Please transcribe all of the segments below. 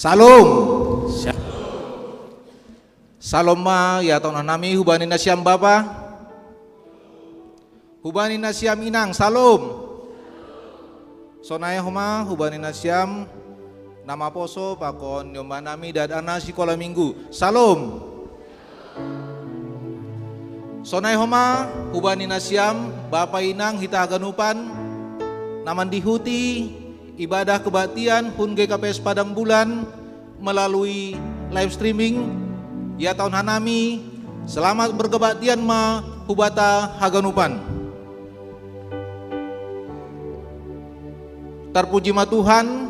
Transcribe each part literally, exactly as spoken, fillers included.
Salom. Salom ma ya taon hanami hubani nasiam bapa. Hubani nasiam inang, salom. Sonai homa hubani nasiam na maposo pakon niombah nami dadan sikola minggu. Salom. Sonai homa hubani nasiam bapa inang hita haganupan na mandihuti ibadah kebaktian hun G K P S Padang Bulan melalui live streaming, ya taon hanami, selamat berkebaktian ma hubata haganupan. Tarpuji ma Tuhan,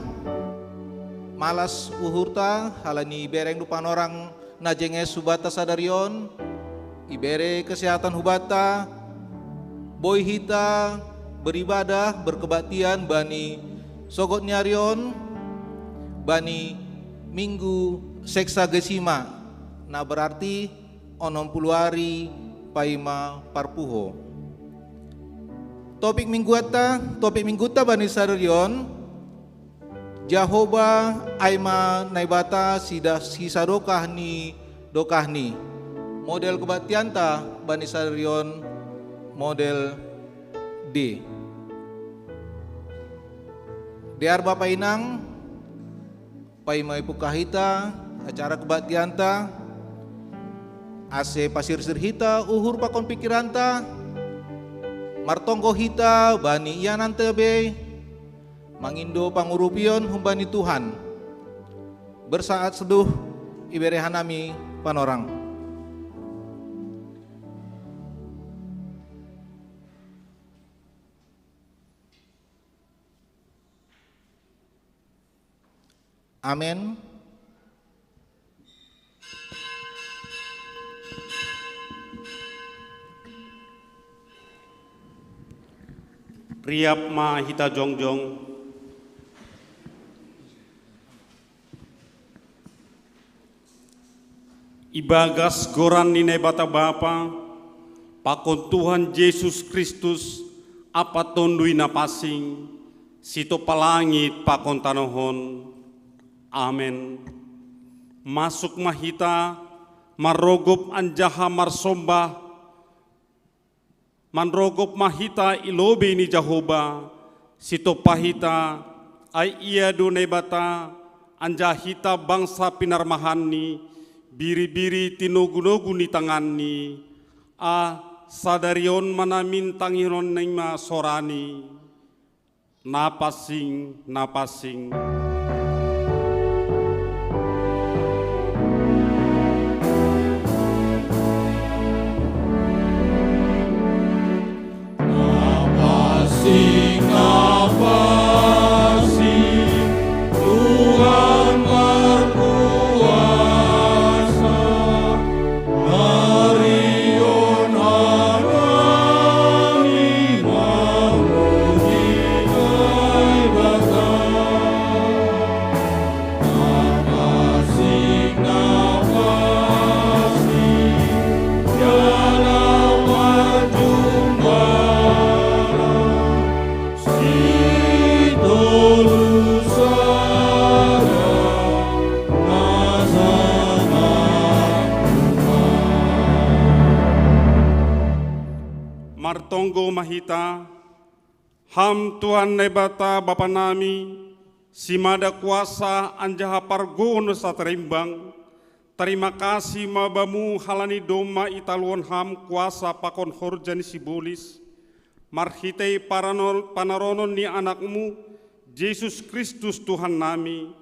malas uhurta halani bereng dupan orang na jenges hubata sadarion, ibere kesehatan hubata, boi hita beribadah berkebaktian bani sogot ni arion, bani minggu seksagesima, na berarti onom puluh ari paima parpuho. Topik mingguanta, topik mingguta bani sadarion, Jahoba ai ma Naibata sida sisadokah ni dokahni. Model kebaktianta bani sadarion model D. Dear bapa inang, paima ipuka hita acara kebaktianta, ase pasirsir hita uhur pakon pikiranta, martonggo hita bani iananta be, mangindo pangurupion humbani Tuhan. Bersaat seduh ibere hanami panorang. Amen. Riap ma hita jongjong. Ibagas goran ni Naibata Bapa, pakon Tuhan Jesus Kristus, Ampa Tonduy Na Pansing, sitopa langit pakon tanoh on. Amen. Masuk ma hita, marrogop anjaha marsomba, manrogop ma hita i lobei ni Jahoba, sitopa hita, ai Ia do Naibata, anjaha hita bangsa pinarmahanNi, biri-biri tinogu-nogu ni tanganNi, ah, sadari on ma namin tangihononnima soraNi. Na pansing, na pansing. Napasing, napasing, Tuhan berkuasa. Mari on hanami mamuji Naibata. Napasing, napasing, Ia na marjumpara, sitolu sada na sanang Tuhan. Martonggo ma hita. Ham Tuhan Naibata Bapa nami, simada kuasa anjaha pargogoh na so tarimbang, tarima kasih ma Bamu halani domma italuhon Ham kuasa pakon horja ni sibolis, marhitei parano-, panaronon ni AnakMu, Jesus Kristus Tuhan nami.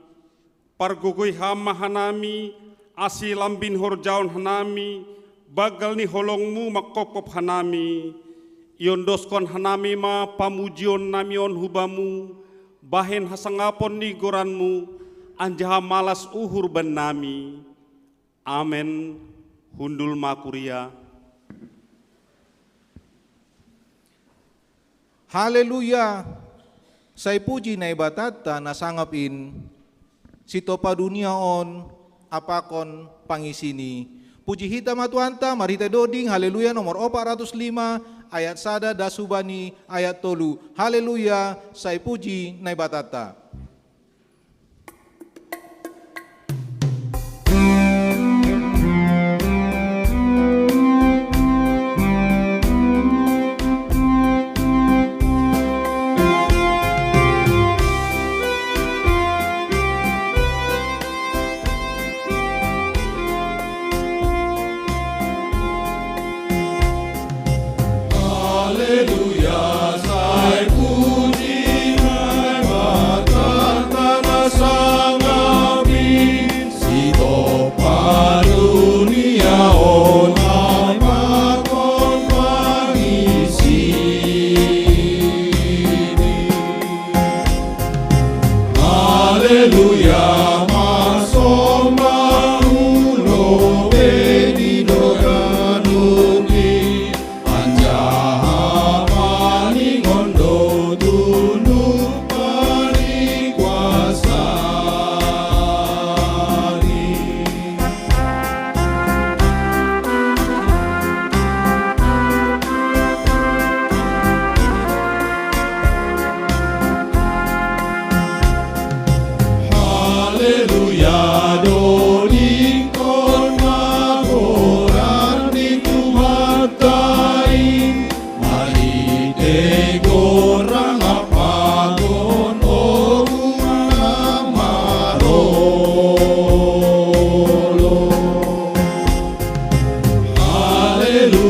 Pargogohi Ham ma hanami, ase lambin horjahon hanami, banggal ni holongMu manghophop hanami. Iondoskon hanami ma pamujion nami on hu Bamu, bahen hasangapon ni goranMu, anjaha malas uhur bannami. Amen. Hundul ma kuria. Haleluya! Sai puji Naibatanta na sangap in, sitopa dunia on, pakon pangisini. Puji hita ma Tuhanta, marhitei doding, Haleluya nomor opat ratus lima, ayat sada das hubani ayat tolu. Haleluya, sai puji Naibatanta.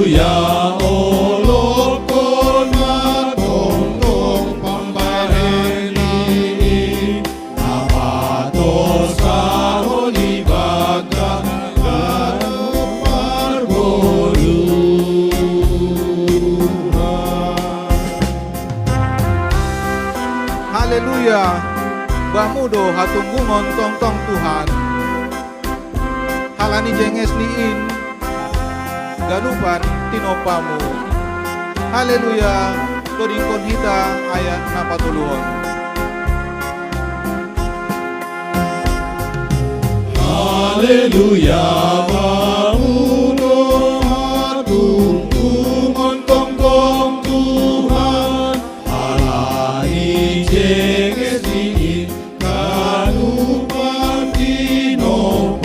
Ya olo kona tongtong pambareni, na patosa oli baka ganu pargoluhan. Haleluya. Bamu do hatunggungon tongtong Tuhan. Halani jenges ni in ganupan tinopamu. Haleluya. Dodingkon hita ayat na patoluhon. Haleluya, bamu do hatunggungon tongtong Tuhan. Halani jenges ni in ganupan tinopamu.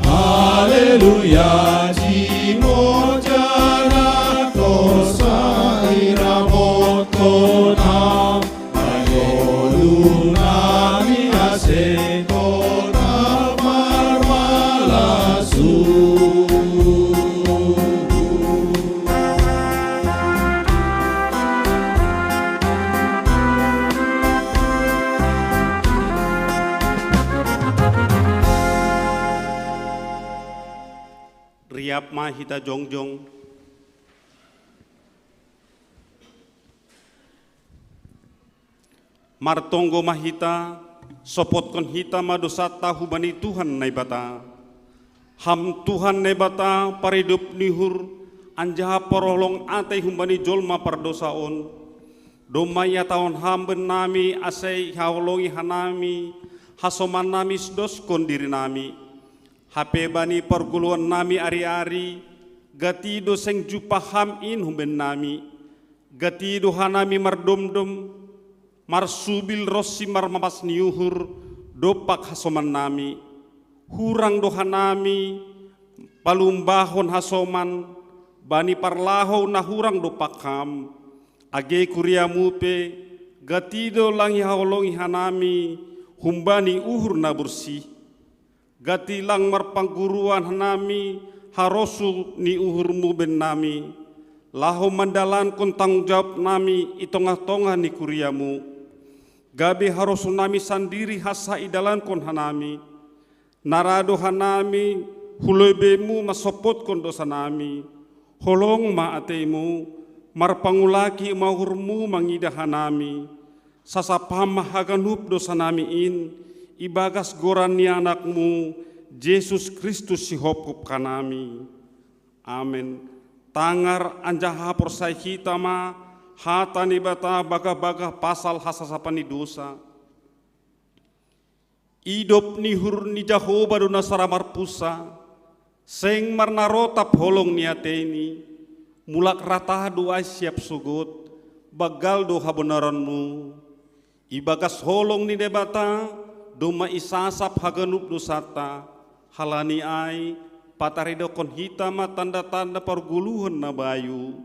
Haleluya, jimojana tosa i ramotkon ham. Mangolu nami ase kota marmalasu. Riap ma hita jongjong. Martonggo ma hita, sopotkon hita ma dosanta hubani Tuhan Naibata. Ham Tuhan Naibata, paridop ni uhur, anjaha parholong atei humbani jolma pardosa on. Domma ihatahon ham bennami ase ihaholongi hanami, hasomannami sidoskon dirinami. Hape bani pargoluhannami ari-ari, gati do seng jumpah ham in humbennami. Gati do hanami mardomdom, marsubil ronsi marmamas ni uhur, dompak hasomannami. Hurang do hanami palumbahon hasoman, bani parlahou na hurang dompak ham. Age kuriamu pe, gati do lang ihaholongi hanami, humbani uhur na borsih. Gati lang marpangguruan hanami harosuh ni uhurmu bennami, laho mandalankon tanggung jawabnami i tongah-tongah ni kuriamu. Gabe harosuhnami sandiri hansa idalankon hanami. Na ra do hanami hu lobeimu mansopotkon dosanami. Holong ma ateimu, marpangulaki ma uhurmu mangidah hanami. Sasap ham ma haganup dosanami in, ibagas goran ni Anakmu, Jesus Kristus sihophop hanami. Amen. Tangar anjaha porsaya hita ma hata ni Naibata bagah-bagah pasal hasasapan ni dosa. Idop ni uhur ni Jahowa do na sara marpunsa, seng marnarotap holong ni ateini, mulak rata do ai siap sogot, banggal do habonaronmu. Ibagas holong ni Naibata, domma isasap haganup dosanta, halani ai, pataridokkon hita ma tanda-tanda pargoluhan na bayu,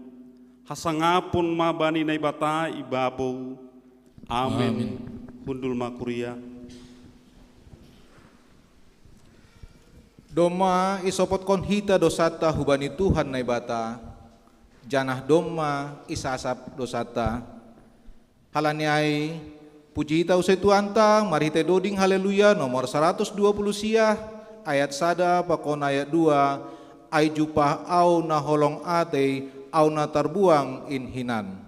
hasangapon ma bani Naibata i babou. Amen. Amen. Hundul ma kuria. Domma isopotkon hita dosanta hubani Tuhan Naibata, janah domma isasap dosanta. Halani ai, puji hita use Tuhanta, marhitei doding Haleluya nomor saratus dua puluh sia, ayat sada pakon ayat dua, ai jumpah ahu na holong atei, ahu na tarbuang in hinan.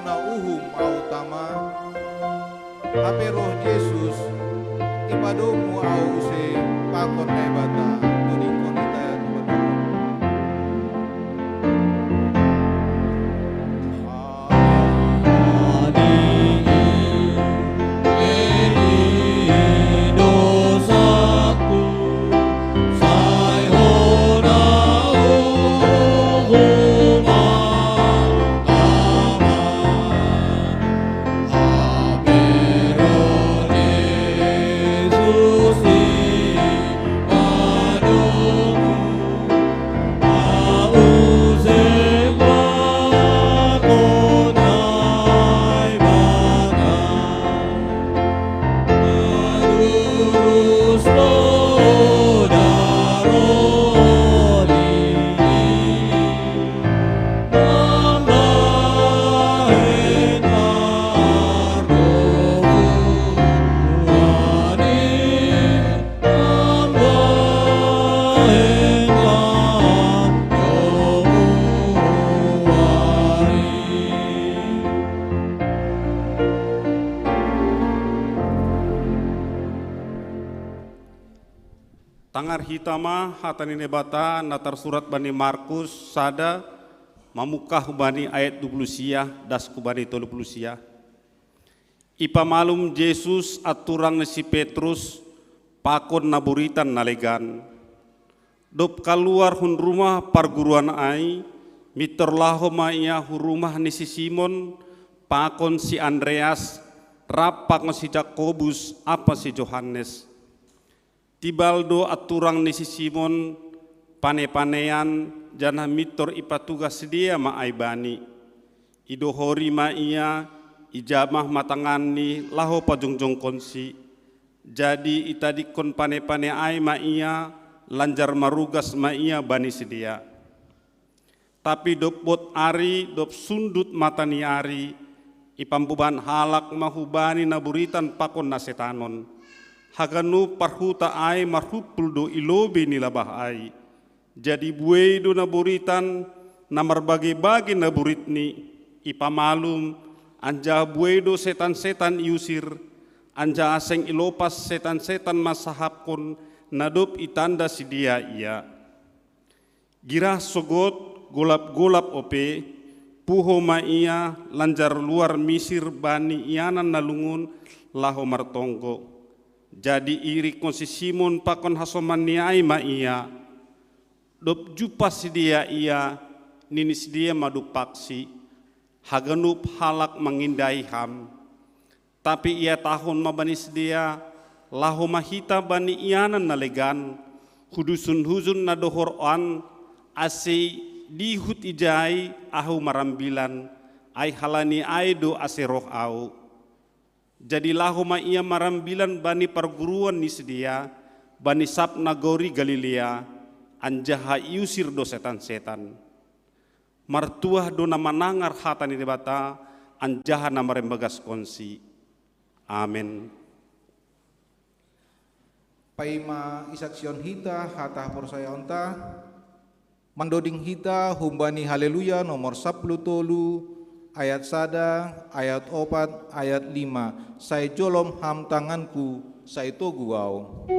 Na uhum au tama, hape Roh Jesus, ipadomu au use pakon Naibata, todingkon hita Naibata. Tangar hita ma hata ni Naibata na tarsurat bani Markus sada, mamungkah bani ayat dua puluh sia, das hu bani tolu puluh sia. Ipamalum Jesus aturang ni si Petrus pakon na buritan na legan. Dob kaluar hun rumah parguruan ai, mintor laho ma ia hu rumah ni si Simon pakon si Andreas, rap pakon si Jakobus ampa si Johannes. Tibal do aturang ni si Simon pane-panean, janah mintor ipatugas sidea ma ai bani. Idohori ma ia, ijamah ma tanganni laho pajongjongkonsi. Jadi itadingkon pane-pane ai ma ia, lanjar marugas ma ia bani sidea. Tapi dob bot ari, dob sundut mata ni ari, ipamboban halak ma hu bani na buritan pakon na setanon. Haganup parhuta ai marhumpul do i lobei ni labah ai. Jadi buei do na buritan, na marbage-bage na buritni, ipamalum, anjaha buei do setan-setan iusir, anjaha seng ilopas setan-setan mansahapkon, na dob itanda sidea ia. Girah sogot, golap-golap ope, puho ma ia lanjar luar misir bani ianan na lungun laho martonggo. Jadi iirikkon si Simon pakon hasomanni ai ma ia. Dob jumpah sidea ia, nini sidea ma dompaksi, haganup halak mangindai ham. Tapi ihatahon ma bani sidea, laho ma hita bani ianan na legan, hu dusun-husun na dohor an, ase dihut ijai ahu marambilan, ai halani ai do ase roh ahu. Jadi laho ma ia marambilan bani parguruan ni sidea, bani sab nagori Galilea, anjaha iusir do setan-setan. Martuah do na manangar hata ni Debata, anjaha na marimbagaskonsi. Amen. Paima isaksihon hita hata haporsayaonta, mandoding hita humbani Haleluya nomor sapuluh tolu, ayat sada, ayat opat, ayat lima. Sai jolom ham tanganku, sai togu ahu.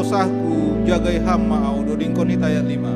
Sahku, jagai Ham ma au, dodingkon hita ayat lima.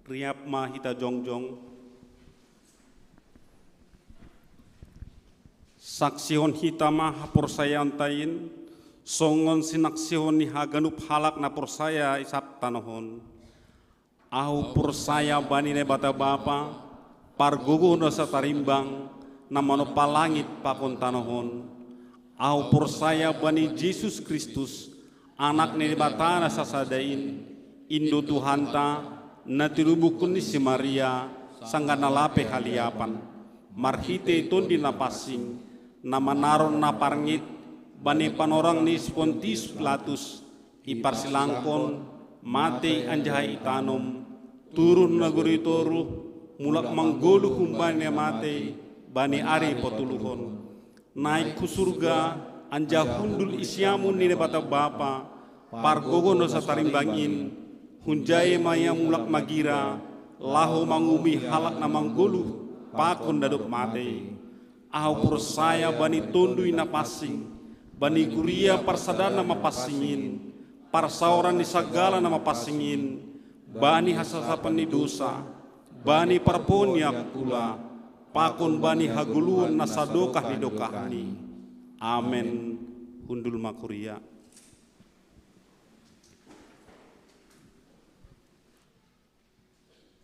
Riap ma hita jongjong. Saksihon hita ma haporsayaonta in, songon sinaksihon ni haganup halak na porsaya i sab tanoh on. Ahu porsaya bani Naibata Bapa, pargogoh na satarimbangan, na manompa langit pakon tanoh on. Ahu porsaya bani Jesus Kristus, Anak ni Naibata na sasada in, Indo Tuhanta, na tinubuhkon ni si Maria, sanggah na lape haliapan, marhite Tondi Napansing, na manaron na parngit bani panorang ni si Pontius Pilatus, iparsilangkon, matei anjaha itanom, turun nagori toruh, mulak manggoluh humbani na matei bani ari patoluhon. Naik hu surga, anjaha hundul i siamun ni Naibata Bapa, pargogoh na satarimbangan in, hunjai ma ia mulak magira, laho manguhumi halak na manggoluh pakon na dob matei. Ahu porsaya bani Tonduy Napansing, bani kuria parsadaan na mapansing in, parsaoran ni sagala na mapansing in, bani hasasapan ni dosa, bani parpon ni angkula, pakon bani hagoluhon na sadokah ni dokahni. Amen. Hundul ma kuria.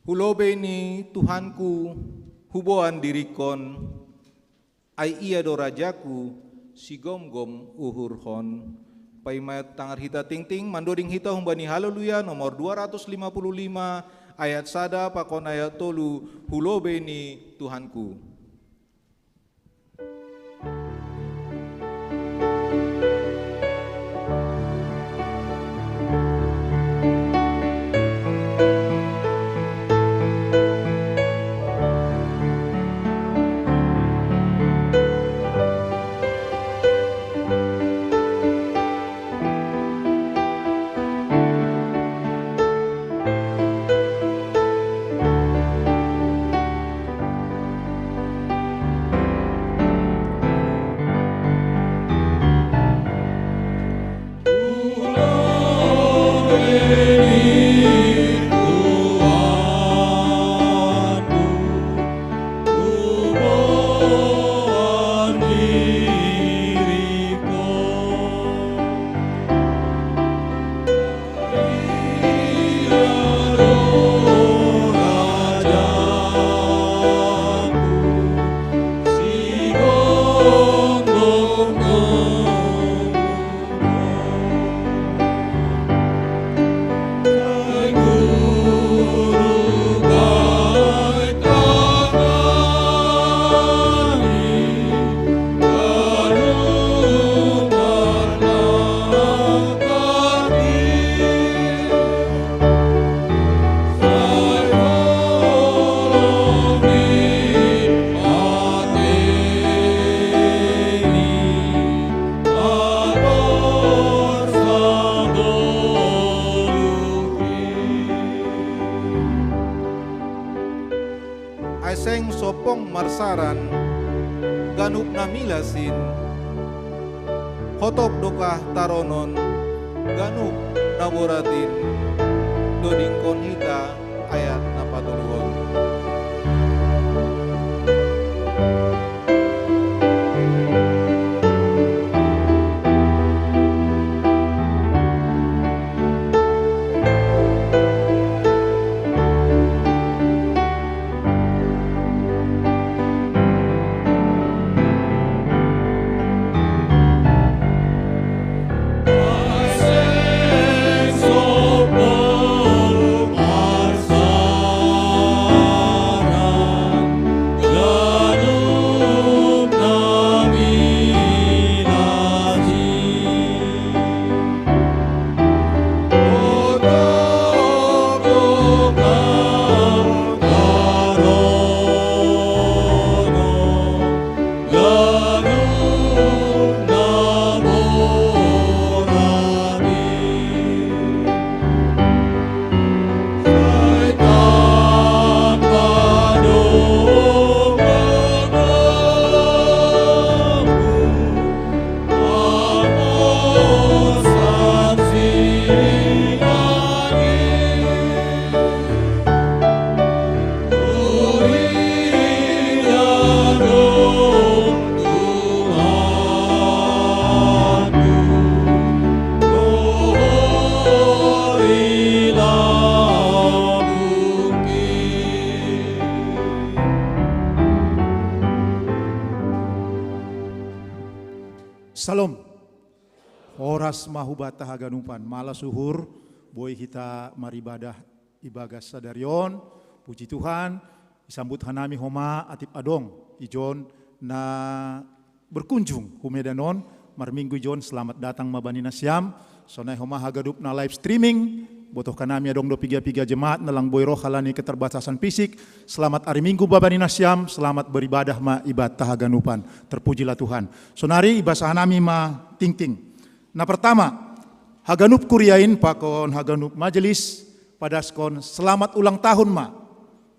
Hu lobei ni Tuhanku huboan diringkon, ai ia do rajaku, sigomgom uhurhon. Paima tangar hita tingting, mandoding hita humbani Haleluya nomor dua ratus lima puluh lima, ayat sada pakon ayat tolu, hu lobei ni Tuhanku. Ai seng sompong marsaran, ganup na milas in, hotop dokah taronon, ganup na borat in, dodingkon hita ayat na patoluhon. Salom. Horas ma hubata haganupan. Malas uhur, boi hita maribadah ibagas sadarion. Puji Tuhan, isambut hanami homa atip adong ijon na berkunjung hu Medan on, marminggu ijon. Selamat datang ma bani nasiam. Sonai homa haganup na live streaming, botoh hanami adong do piga-piga jemaat na lang boi roh halani keterbatasan fisik. Selamat ari Minggu ma bani nasiam, selamat beribadah ma ibata haganupan. Terpujilah Tuhan. Sonari ibasa hanami ma tingting. Na pertama, haganup kuriain pakon haganup majelis, padaskon selamat ulang tahun ma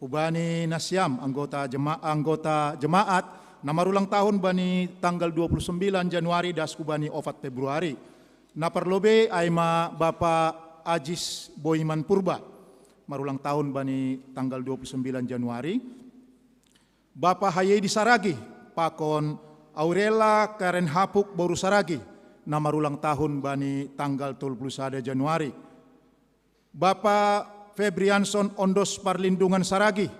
hubani nasiam anggota jema anggota jemaat na marulang tahun bani tanggal dua puluh sembilan Januari das hubani opat Februari. Na parlobei ai ma Bapa Ajis Boiman Purba, marulang tahun bani tanggal dua puluh sembilan Januari. Bapa Hayedi Saragih pakon Aurela Karen Hapuk boru Saragih, na marulang tahun bani tanggal tolu puluh sada Januari. Bapa Febrianson Ondos Parlindungan Saragih,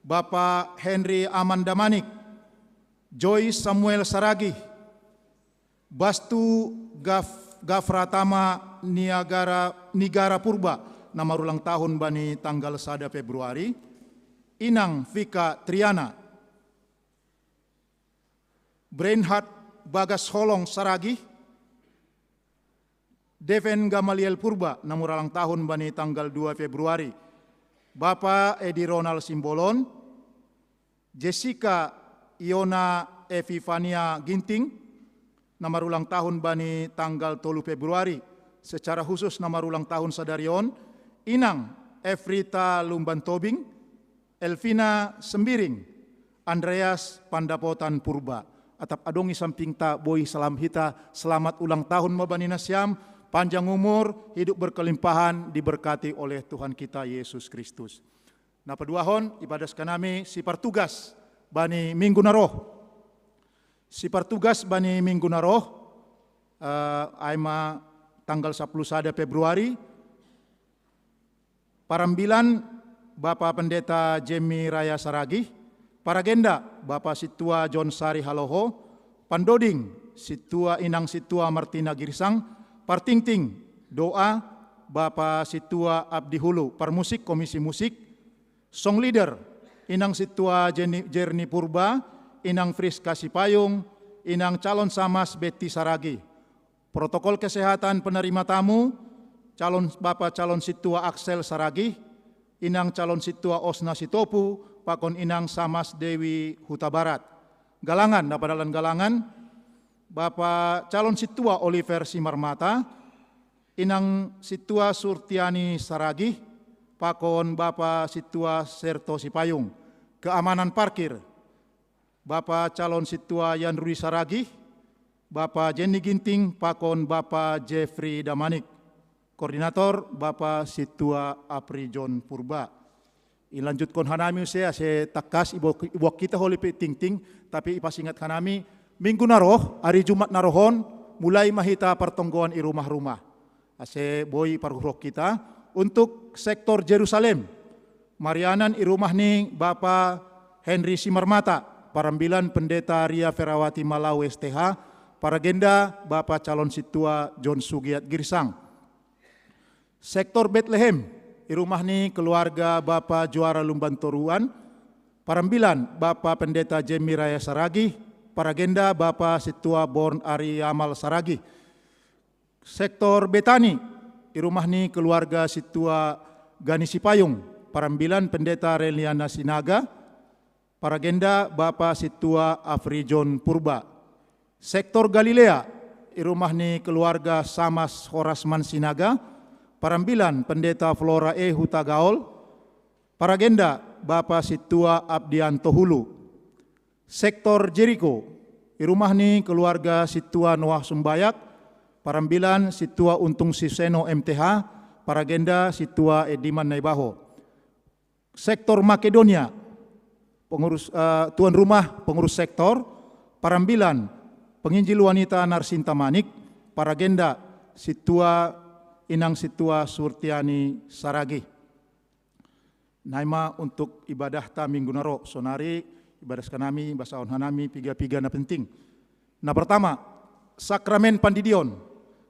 Bapa Henry Amanda Manik, Joy Samuel Saragih, Bastu Gaf Gafratama Niagara Nigara Purba, na marulang tahun bani tanggal sada Februari. Inang Vika Triana, Brainhard Bagas Holong Saragih, Deven Gamaliel Purba, na marulang tahun bani tanggal dua Februari. Bapa Edi Ronald Simbolon, Jessica Iona Evifania Ginting, na marulang tahun bani tanggal tolu Februari. Secara khusus na marulang tahun sadarion, Inang Efrita Lumban Tobing, Elvina Sembiring, Andreas Pandapotan Purba. Atap adong i sampingta boi salam hita, selamat ulang tahun ma bani nasiam, panjang umur, hidup berkelimpahan, diberkati oleh Tuhan kita Yesus Kristus. Na paduahon, ibadas hanami sipartugas bani minggu na roh. Sipartugas bani minggu na roh, eh, ai ma tanggal sapuluh sada Februari. Parambilan, Bapa Pendeta Jemi Raya Saragih. Paragenda, Bapa Situa John Sari Haloho. Pandoding, Situa Inang Situa Martina Girsang. Partingting, doa, Bapa Situa Abdi Hulu. Parmusik, Komisi Musik. Song leader, Inang Situa Jerni Purba, Inang Friska Sipayung, Inang calon samas Betty Saragih. Protokol kesehatan penerima tamu, calon Bapa calon Situa Axel Saragih, Inang calon Situa Osna Sitopu, pakon Inang samas Dewi Hutabarat. Galangan, na padalan galangan, Bapa calon Situa Oliver Simarmata, Inang Situa Surtiani Saragih, pakon Bapa Situa Serto Sipayung. Keamanan parkir, Bapa calon Situa Yan Rudi Saragih, Bapa Jenny Ginting, pakon Bapa Jeffrey Damanik. Koordinator, Bapa Situa Apri John Purba. Ilanjutkon hanami use ase tangkas iboak hita holi pe tingting, tapi ipasingat hanami, minggu na roh, ari Jumat na roh on, mulai ma hita partonggoan i rumah-rumah. Ase boi paruhur hita. Untuk sektor Jerusalem, marianan i rumah ni Bapa Henry Simarmata, parambilan Pendeta Ria Ferawati Malau S T H, paragenda Bapa calon Situa John Sugiat Girsang. Sektor Betlehem, i rumah ni keluarga Bapa Juara Lumban Toruan, parambilan Bapa Pendeta Jemi Raya Saragih, paragenda Bapa Situa Born Ari Amal Saragih. Sektor Betani, i rumah ni keluarga Situa Gani Sipayung, parambilan Pendeta Reliana Sinaga, paragenda Bapa Situa Afrijon Purba. Sektor Galilea, i rumah ni keluarga Samas Horasman Sinaga, parambilan Pendeta Flora E Hutagaol, paragenda Bapa Situa Abdianto Hulu. Sektor Jeriko, i rumah ni keluarga Situa Noah Sumbayak, parambilan Situa Untung Siseno M T H, paragenda Situa Ediman Naibaho. Sektor Makedonia, pengurus, eh, tuan rumah pengurus sektor, parambilan penginjil wanita Narsinta Manik, paragenda Situa Inang Situa Surtiani Saragih. Nai ma untuk ibadahta minggu na roh, sonari ibadas hanami, basaon hanami piga-piga na penting. Na pertama, Sakramen pandidihon.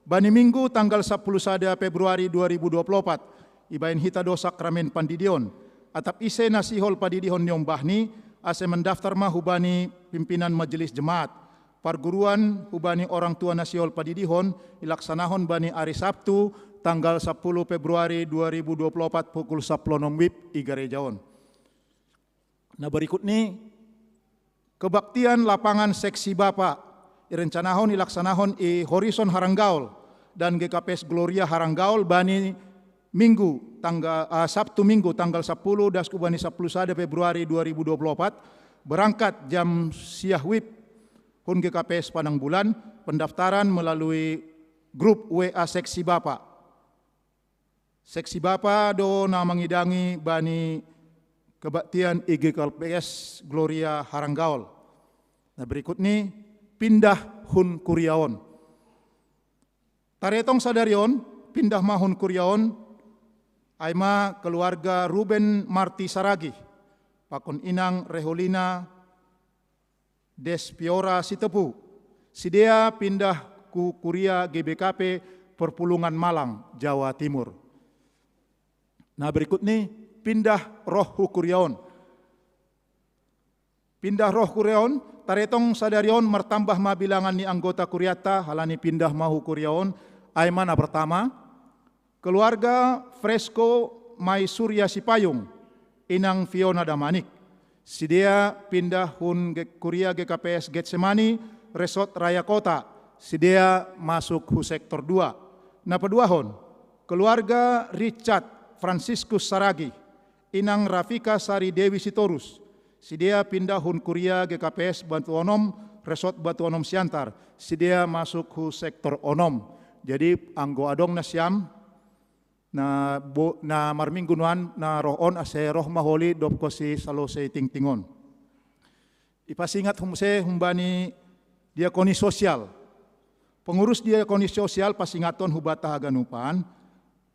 Bani Minggu tanggal sapuluh sada Februari dua ribu dua puluh opat, ibaen hita do sakramen pandidihon. Atap ise na sihol padidihon ni ombahni, ase mendaftar ma hubani pimpinan majelis jemaat. Parguruan hubani orang tua na sihol padidihon, ilaksanahon bani ari Sabtu, tanggal sapuluh Februari dua ribu dua puluh opat pukul sapuluh onom wib i gareja on. Na berikut ni, kebaktian lapangan seksi bapa, irencanahon ilaksanahon i Horizon Haranggaol dan G K P S Gloria Haranggaol bani Minggu, tanggal, ah, Sabtu Minggu tanggal sapuluh das ku bani sapuluh sada Februari dua ribu dua puluh opat, berangkat jam siah wib hun G K P S Padang Bulan, pendaftaran melalui grup W A seksi bapa. Seksi bapa do na mangidangi bani kebaktian i G K P S Gloria Haranggaol. Na berikut ni, pindah hun kuria on. Taretong sadari on, pindah ma hun kuria on, ai ma keluarga Ruben Marti Saragih, pakon inang Reholina Despiora Sitepu. Sidea pindah hu kuria G B K P Perpulungan Malang, Jawa Timur. Na berikut ni, pindah roh hu kuria on. Pindah roh kuria on, taretong sadari on martambah ma bilangan ni anggota kuriata, halani pindah ma hu kuria on, ai ma na pertama, keluarga Fresco Mai Surya Sipayung, inang Fiona Damanik. Sidea pindah hun ge-, kuria G K P S Getsemani, Resort Raya Kota. Sidea masuk hu sektor dua. Na paduahon, keluarga Richard Franciscus Saragih, inang Rafika Sari Dewi Sitorus. Sidea pindah hun kuria G K P S Batu Onom, Resort Batu Onom Siantar. Sidea masuk hu sektor onom. Jadi anggo adong nasiam, na bo-, na marminggu nuan, na roh on ase roh ma holi dob konsi salosei tingting on. Ipasingat hum-, se humbani diakoni sosial. Pengurus diakoni sosial pasingaton hubata haganupan,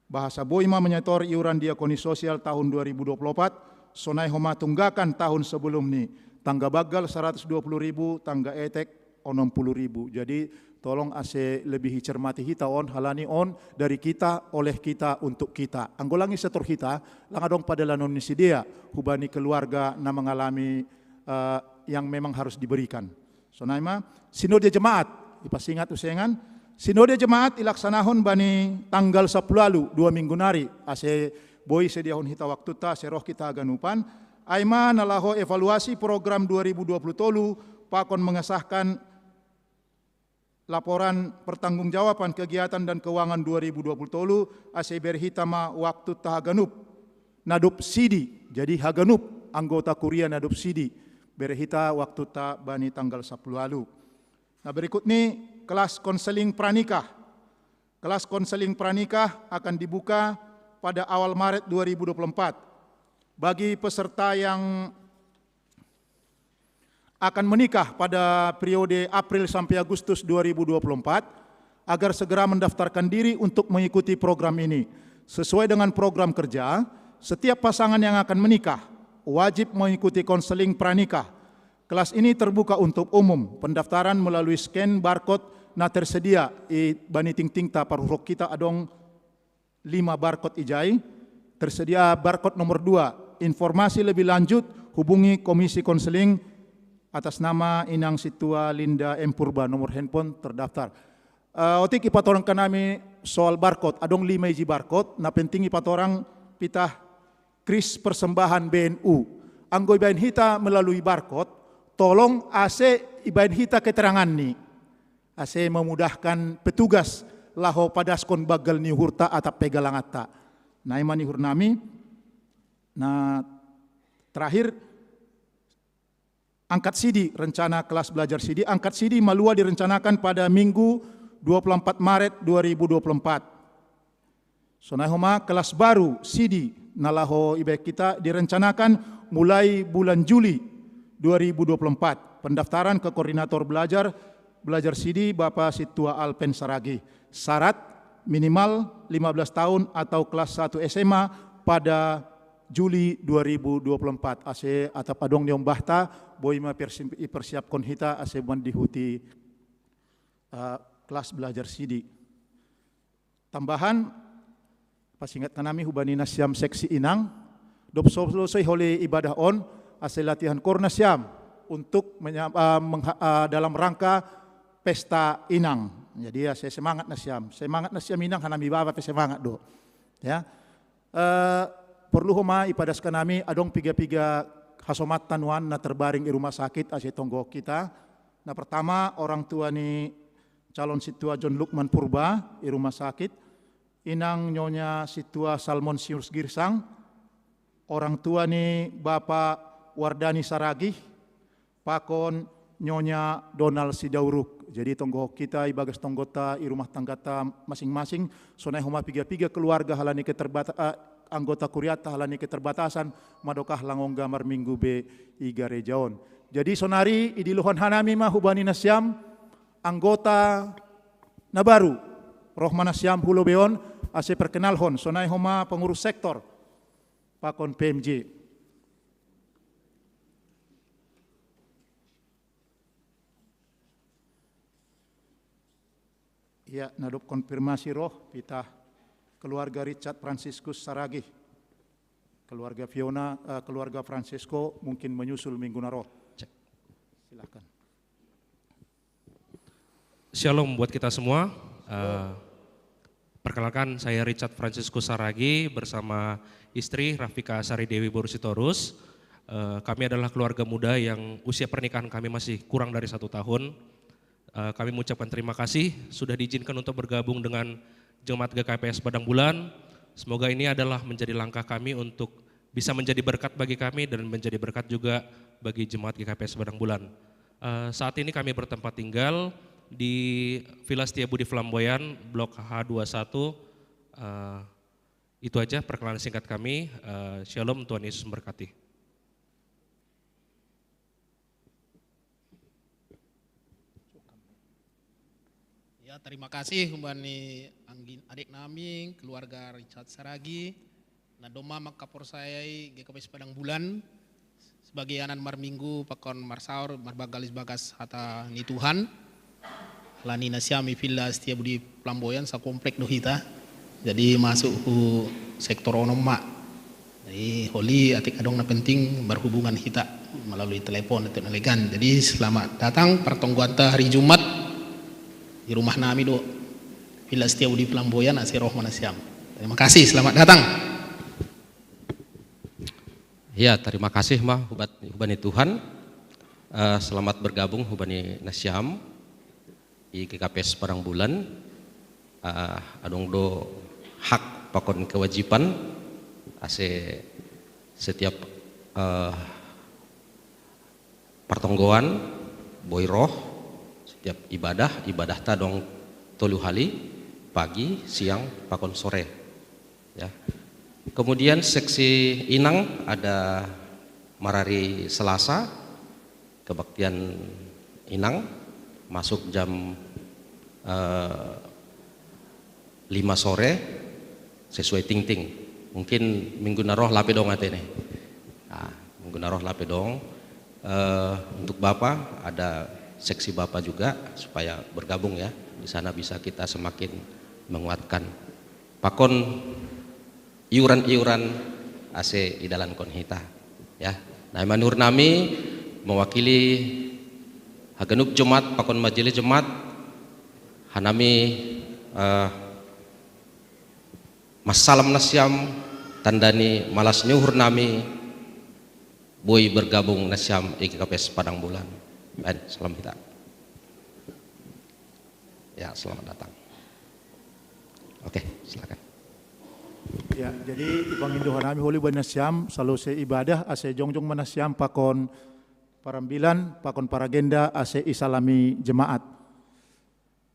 bahasa boi ma menyetor iuran diakoni sosial tahun dua ribu dua puluh opat, sonai homa tunggakan tahun sebelum ni, tangga banggal saratus dua puluh ribu, tangga etek onom puluh ribu. Jadi, tolong ase lebih cermati hita on, halani on dari kita, oleh kita, untuk kita. Anggo lang i setor hita, lang adong padalanon ni sidea, hubani keluarga na mengalami, eh, yang memang harus diberikan. Sonai ma, sinode jemaat, ipasingat usengan, sinode jemaat ilaksanahon bani tanggal sapuluh alu, dua minggu nari, ase boi sediahon hita waktuta, ase roh hita haganupan, ai ma na laho evaluasi program dua ribu dua puluh tolu, pakon mengesahkan laporan pertanggungjawaban kegiatan dan keuangan dua ribu dua puluh tolu, ase bere hita ma waktuta haganup, na dob sidi, jadi haganup anggota kuria na dob sidi, bere hita waktuta bani tanggal sapuluh alu. Na berikut ni, kelas konseling pranikah. Kelas konseling pranikah akan dibuka pada awal Maret dua ribu dua puluh empat. Bagi peserta yang akan menikah pada periode April sampai Agustus dua ribu dua puluh empat, agar segera mendaftarkan diri untuk mengikuti program ini. Sesuai dengan program kerja, setiap pasangan yang akan menikah wajib mengikuti konseling pranikah. Kelas ini terbuka untuk umum. Pendaftaran melalui scan barcode na tersedia i bani tingtingta. Parhurok hita adong lima barcode ijai. Tersedia barcode nomor dua. Informasi lebih lanjut, hubungi Komisi Konseling atas nama Inang Situa Linda M Purba, nomor handphone terdaftar. Eh, otik ipatorang hami soal barcode, adong lima iji barcode, na penting ipatorang pitah kris persembahan B N U. Anggo ibaen hita melalui barcode, tolong ase ibaen hita keterangan ni, ase memudahkan petugas laho padaskon banggal ni uhurta atap pe galanganta. Na i ma ni uhur nami. Na terakhir, angkat sidi, rencana kelas belajar sidi, angkat sidi malua direncanakan pada Minggu dua puluh empat Maret dua ribu dua puluh empat. Sonai homa kelas baru sidi na laho ibaen hita direncanakan mulai bulan Juli dua ribu dua puluh empat. Pendaftaran ke koordinator belajar, belajar sidi Bapak Situa Alpen Saragih. Syarat minimal lima belas tahun atau kelas satu S M A pada Juli dua ribu dua puluh empat. Ase atap adong ni ombahta, boi ma persi-, ipersiapkon hita ase mandihut i. eh, kelas belajar sidi. Tambahan, pasingat hanami hubani nasiam seksi inang, dop so-, selesai holi ibadah on, ase latihan kor nasiam untuk menya-, eh, mengha-, eh, dalam rangka pesta inang. Jadi ya, saya semangat nasiam. Semangat nasiam inang, hanami bapa pe semangat do. Ya. Eh, perlu homa ipadaskan nami adong piga-piga hasomat tanuan na terbaring i rumah sakit ase tonggo kita. Na pertama, orang tua ni calon situa John Lukman Purba i rumah sakit, inang Nyonya Situa Salmon Sius Girsang, orang tua ni Bapa Wardani Saragih, pakon Nyonya Donald Sidauruk. Jadi tonggo kita ibagas tonggota i rumah tanggata masing-masing, sonai homa piga-piga keluarga halani keterbata-, eh, anggota kuriata halani keterbatasan, madokah langong gamar minggu be i gareja on. Jadi sonari idilohon hanami ma hubani nasiam anggota na baru, roh ma nasiam hulo beon, ase perkenalhon, sonai homa pengurus sektor, pakon P M J. Ya, na dob konfirmasi roh, pitah keluarga Richard Franciscus Saragih, keluarga Fiona, eh, keluarga Francisco mungkin menyusul minggu na roh. Cek. Silakan. Shalom buat kita semua. Eh, perkenalkan, saya Richard Franciscus Saragih bersama istri Rafika Sari Dewi Borusitorus. Eh, kami adalah keluarga muda yang usia pernikahan kami masih kurang dari satu tahun. Eh, kami mengucapkan terima kasih sudah diizinkan untuk bergabung dengan Jemaat G K P S Padang Bulan. Semoga ini adalah menjadi langkah kami untuk bisa menjadi berkat bagi kami dan menjadi berkat juga bagi Jemaat G K P S Padang Bulan. Eh, saat ini kami bertempat tinggal di Villa Setia Budi Flamboyan, Blok H dua satu. Eh, itu aja perkenalan singkat kami. Eh, shalom, Tuhan Yesus memberkati. Ya, terima kasih hubani anggi-, adik nami, keluarga Richard Saragih, na domma mangkaporsayai G K P S Padang Bulan, sebagai anak marminggu pakon marsaor marbagalis bagas hata ni Tuhan. Halani nasiam i Villa Setia Budi Flamboyan, sakomplek do hita. Jadi masuk hu sektor onom ma. Jadi holi atik adong na penting berhubungan hita melalui telepon atau na legan. Jadi selamat datang pertonggoanta hari Jumat di rumah nami do. Villa Setia Budi Flamboyan, ase roh ma nasiam. Terima kasih, selamat datang. Ya, terima kasih ma hubat-, hubani Tuhan. Eh, selamat bergabung hubani nasiam i G K P S Padang Bulan. Eh, adong do hak pakon kewajiban ase setiap, eh, partonggoan boi roh, setiap ibadah, ibadahta adong tolu hali, pagi, siang, pakon sore. Ya. Kemudian seksi inang ada marari Selasa, kebaktian inang masuk jam, eh, lima sore sesuai tingting. Mungkin minggu na roh lape dong atene. Nah, minggu na roh lape dong. Eh, untuk Bapak, ada seksi Bapak juga supaya bergabung ya. Di sana bisa kita semakin menguatkan. Pakon iuran-iuran ase idalankon hita. Ya, na ima ni uhur nami mewakili haganup Jemaat pakon majelis Jemaat, hanami, eh, masalam nasiam, tanda ni malas ni uhur nami, boi bergabung nasiam i G K P S Padang Bulan. Baik, salam hita. Ya, selamat datang. Oke, silakan. Ya, jadi ipangindo hanami holi bani nasiam, salose ibadah ase jongjong ma nasiam pakon parambilan, pakon paragenda ase isalami jemaat.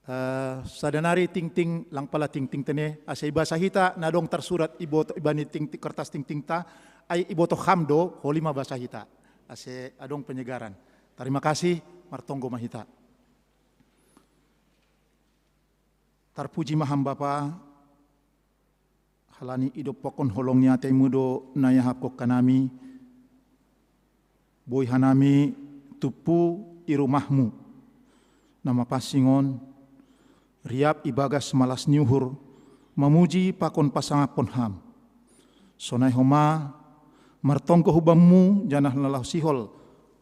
Eh, sada nari tingting, lang pala tingtingta ne, ase ibasa hita na adong tarsurat iboto, ibani tingting, kertas tingtingta, ai iboto ham do, holi ma basa hita. Ase adong penyegaran. Tarima kasih, martonggo ma hita. Tarpuji ma Ham Bapa, halani idop pakon holong ni atei-Mu do na iahapkon hanami, boi hanami tumpu i rumah-Mu na mapansing on, Riap ibagas malas ni uhur, mamuji pakon pasangapkon Ham. Sonai homa, martonggo hu Bamu janah na laho sihol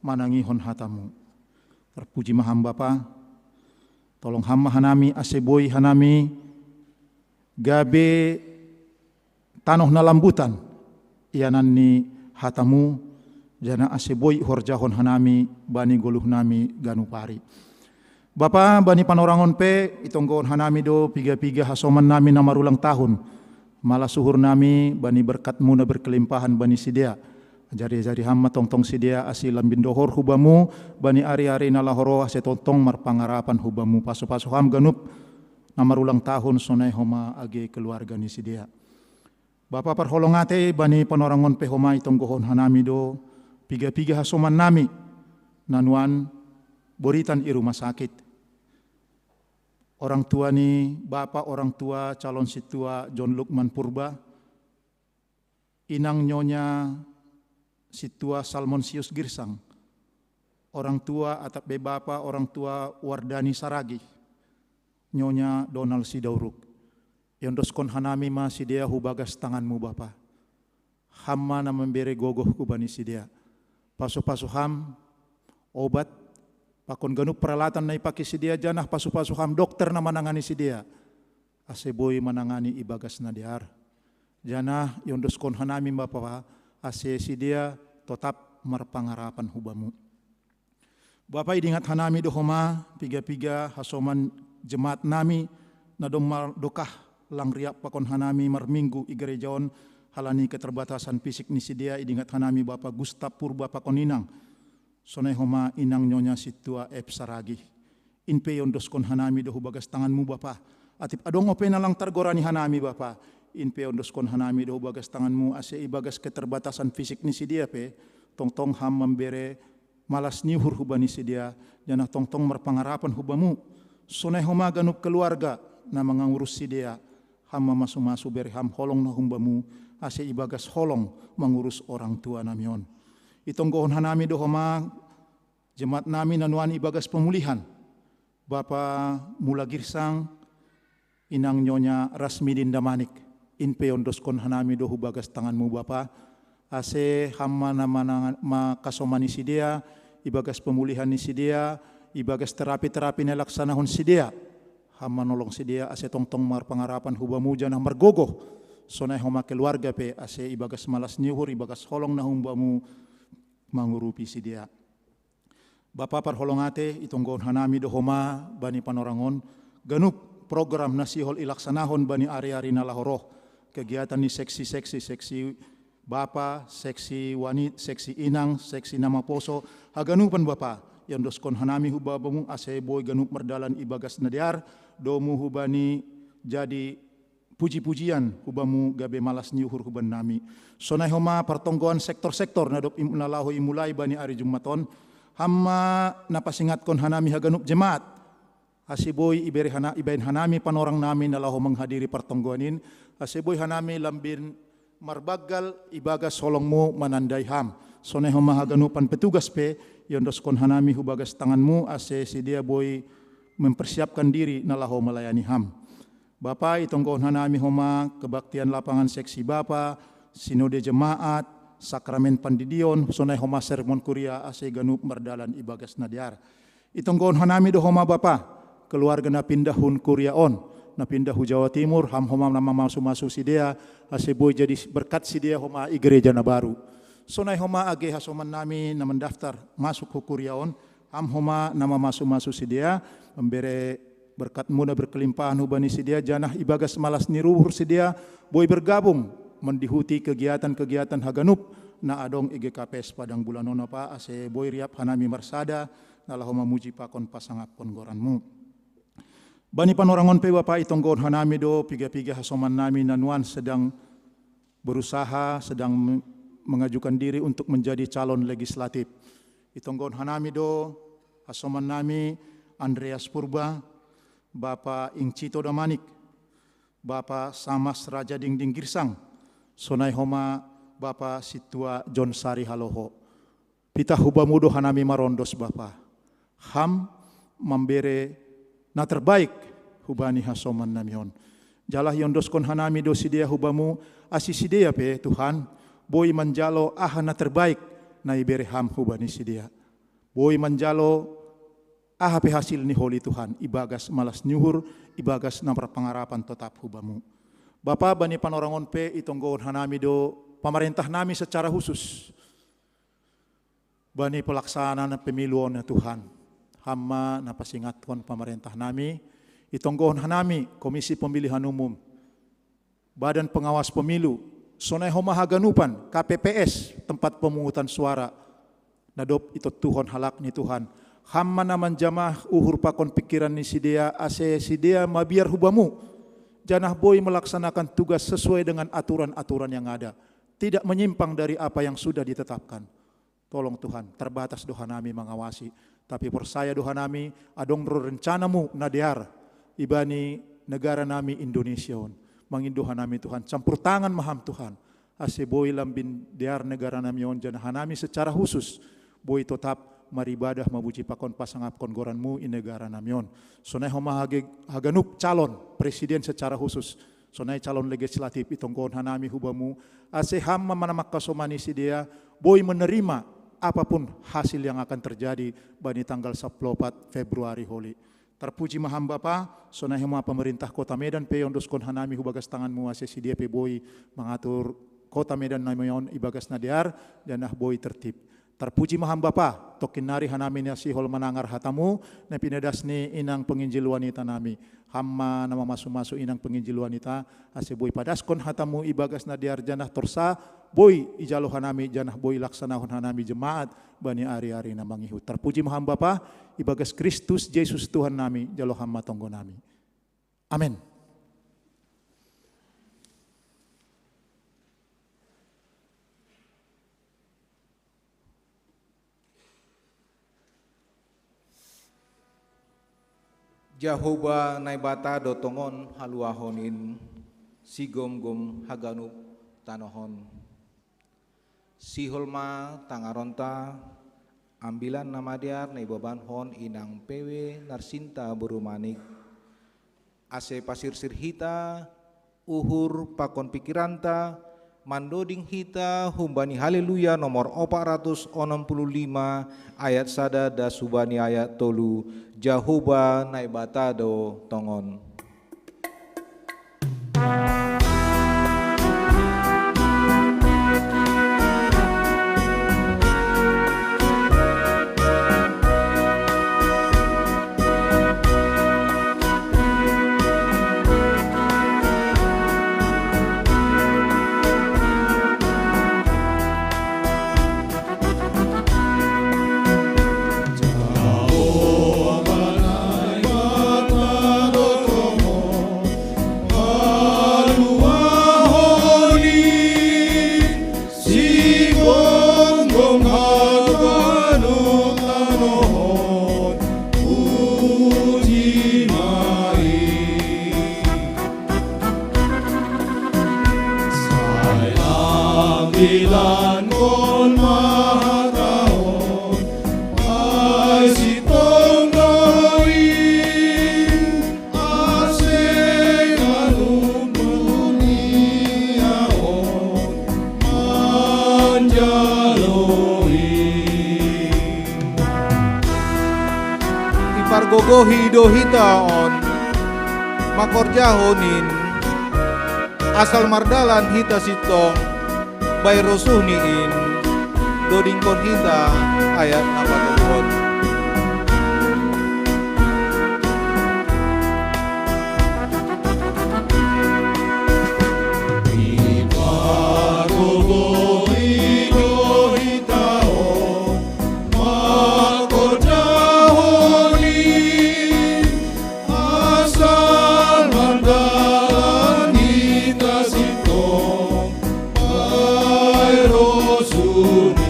manangihon hata-Mu. Tarpuji ma Ham Bapa, tolong Ham ma hanami ase boi hanami gabe tanoh na lambutan, ianan ni hata-Mu, janah ase boi ihorjahon hanami bani goluhnami ganup ari. Bapa, bani panorangon pe itonggohon hanami do piga-piga hasomannami na marulang tahun. Malas uhurnami bani berkat-Mu na berkelimpahan bani sidea. Ajari-ajari Ham ma tongtong sidea ase lambin dohor hu Bamu bani ari-ari na laho roh, ase tongtong marpangarapan hu Bamu. Pasu-pasu Ham ganup na marulang tahun, sonai homa age keluarga ni sidea. Bapa, parholong atei, bani panorangon pe homa itonggohon hanami do piga-piga hasomannami na nuan boritan i rumah sakit. Orang tua ni Bapa, orang tua calon sintua John Lukman Purba, inang nyonya sintua Salmonsius Girsang, orang tua atap be Bapa, orang tua Wardani Saragih, nyonya Donald Sidauruk. Iondoskon hanami ma sidea hu bagas tangan-Mu Bapa. Ham ma na mambere gogoh hubani sidea. Pasu-pasu Ham obat pakon ganup peralatan na ipake sidea, janah pasu-pasu Ham dokter na manangani sidea, ase boi manangani ibagas na dear. Janah iondoskon hanami ma Bapa, ase sidea totap marpangarapan hu Bamu. Bapa, idingat hanami do homa piga-piga hasoman jemaatnami na domma dokah lang riap pakon hanami marminggu i gereja on, halani keterbatasan fisik ni sidea. Idingat hanami Bapa Gustap Purba pakon inang, sonai homa inang nyonya sintua Ep Saragih. In pe iondoskon hanami do hu bagas tangan-Mu Bapa. Atip adong ope na lang targora ni hanami Bapa, in pe iondoskon hanami do hu bagas tangan-Mu, ase ibagas keterbatasan fisik ni sidea pe tongtong Ham mambere malas ni uhur hubani sidea, janah tongtong marpangarapan hu Bamu. Sonai homa ganup keluarga na mangangurus sidea, Ham ma masu-masu, bere Ham holong nahum Bamu, ase ibagas holong mangurus orang tuanami on. Itonggohon hanami do homa jemaatnami na nuan ibagas pemulihan. Bapa Mula Girsang, inang nyonya Rasmidin Damanik, in pe iondoskon hanami do hu bagas tangan-Mu Bapa, ase Ham ma na manang-, makasomani sidea, ibagas pemulihan ni sidea, ibagas terapi-terapi na ilaksanahon sidea. Ham manolong sidea ase tongtong marpangarapan hu Bamu janah margogoh, sonai homa keluarga pe, ase ibagas malas ni uhur, ibagas holong nahum Bamu mangurupi sidea. Bapa, parholong atei, itonggohon hanami do homa bani panorangon ganup program na sihol ilaksanahon bani ari-ari na laho roh, kegiatan ni seksi-seksi, seksi bapa, seksi wanita, seksi inang, seksi na maposo, haganupan Bapa, iondoskon hanami hu Bamu ase boi ganup mardalan ibagas na dear, domu hubani jadi puji-pujian hu Bamu gabe malas ni uhur hubannami. Sonai homa partonggoan sektor-sektor na dob im-, na laho imulai bani ari Jummat on, Ham ma na pasingatkon hanami haganup jemaat, ase boi ibere hana-, ibahen hanami panorangnami na laho menghadiri partonggoan in, ase boi hanami lambin marbanggal ibagas holong-Mu manandai Ham. Sonai homa haganupan petugas pe iondoskon hanami hu bagas tangan-Mu, ase sidea boi mempersiapkan diri na laho melayani Ham. Bapa, itonggohon hanami homa kebaktian lapangan seksi bapa, sinode jemaat, sakramen pandidion, sonai homa sermon kuria, ase ganup mardalan ibagas na dear. Itonggohon hanami do homa Bapa keluarga na pindah hun kuria on, na pindah hu Jawa Timur, Ham homa na mamasu-masu sidea, ase boi jadi berkat sidea homa i gereja na baru. Sonai homa age hasomannami na mendaftar masuk hu kuria on, Ham homa na mamasu-masu sidea, mambere berkat-Mu na berkelimpahan hubani sidea, janah ibagas malas ni uhur sidea boi bergabung mandihuti kegiatan-kegiatan haganup na adong i G K P S Padang Bulan on Bapa, ase boi riap hanami marsada na laho mamuji pakon pasangapkon goran-Mu. Bani panorangon pe Bapa, itonggohon hanami do piga-piga hasomannami na nuan sedang berusaha, sedang me-, mengajukan diri untuk menjadi calon legislatif. Itonggohon hanami do hasomannami Andreas Purba, Bapa Ingcito Damanik, Bapa Samas Raja Dingding Girsang, sonai homa Bapa sintua John Sari Haloho. Pitah hu Bamu do hanami marondos Bapa. Ham mambere na terbaik hubani hasoman nami on. Jala iondoskon hanami do sidea hubamu, ase sidea pe, Tuhan, boi manjalo aha na terbaik na ibere ham hubani sidea. Boi manjalo aha pe hasil ni holi, Tuhan, ibagas malas ni uhur, ibagas na marpangarapan totap hubamu. Bapa, bani panorang on pe itonggohon hanami do pamarentah nami secara khusus bani pelaksanaan pemilu on, ya Tuhan. Ham ma na pasingatkon pamarentah nami, itonggohon hanami Komisi Pemilihan Umum, Badan Pengawas Pemilu, sonai homa haganupan K P P S, tempat pemungutan suara, na dob itontuhon halak ni Tuhan. Ham ma na manjamah uhur pakon pikiran ni sidea, ase sidea mabiar hubamu, janah boi melaksanakan tugas sesuai dengan aturan-aturan yang ada, tidak menyimpang dari apa yang sudah ditetapkan. Tolong Tuhan, terbatas do hanami mangawasi, tapi porsaya do hanami adong do rencanamu na dear ibani negara nami Indonesia on. Mangindo hanami Tuhan, campur tangan ma ham Tuhan, ase boi lambin dear negara nami on, janah hanami secara khusus boi totap maribadah, mamuji pakon pasangapkon goranmu i negara nami on. Sonai homa hage-, haganup calon presiden secara khusus, sonai calon legislatif, itonggohon hanami hubamu, ase ham ma na mangkasomani sidea boi menerima apapun hasil yang akan terjadi bani tanggal sampulu opat Februari holi. Tarpuji ma ham Bapa, sonai homa pamarentah Kota Medan pe iondoskon hanami hubagas tanganmu, ase sidea pe boi mangatur Kota Medan nami on ibagas na dear, janah boi tertib. Tarpuji ma ham Bapa, tongkin nari hanami na sihol manangar hatamu, na pinadas ni inang penginjil wanita nami. Ham ma na mamasu-masu inang penginjil wanita, ase boi padaskon hatamu ibagas na dear, janah torsa boi ijalo hanami, janah boi ilaksanahon hanami jemaat bani ari-ari na mangihut. Tarpuji ma ham Bapa, ibagas Kristus Jesus Tuhan nami, jalo ham ma tonggo nami. Amen. Jahowa Naibata do tongon haluahon in, sigomgom haganup tanoh on. Sihol ma tangaronta, Ambilan Namadear na ibabankon inang P W Narsinta boru Manik, ase pasirsir hita uhur pakon pikiranta, mandoding hita humbani Haleluya nomor opat ratus onom puluh lima ayat sada das hubani ayat tolu, Jahowa Naibata do tongon. Sai ambilankon ma hata on, ai sintong do i, ase ganup dunia on manjalo i. Ipargogohi do hita on mangkorjahon in, asal mardalan hita sintong bahen rosuhni in. Dodingkon hita ayat na patoluhon. Ipargogohi do hita on mangkorjahon in, asal mardalan hita sintong bahen rosuhni.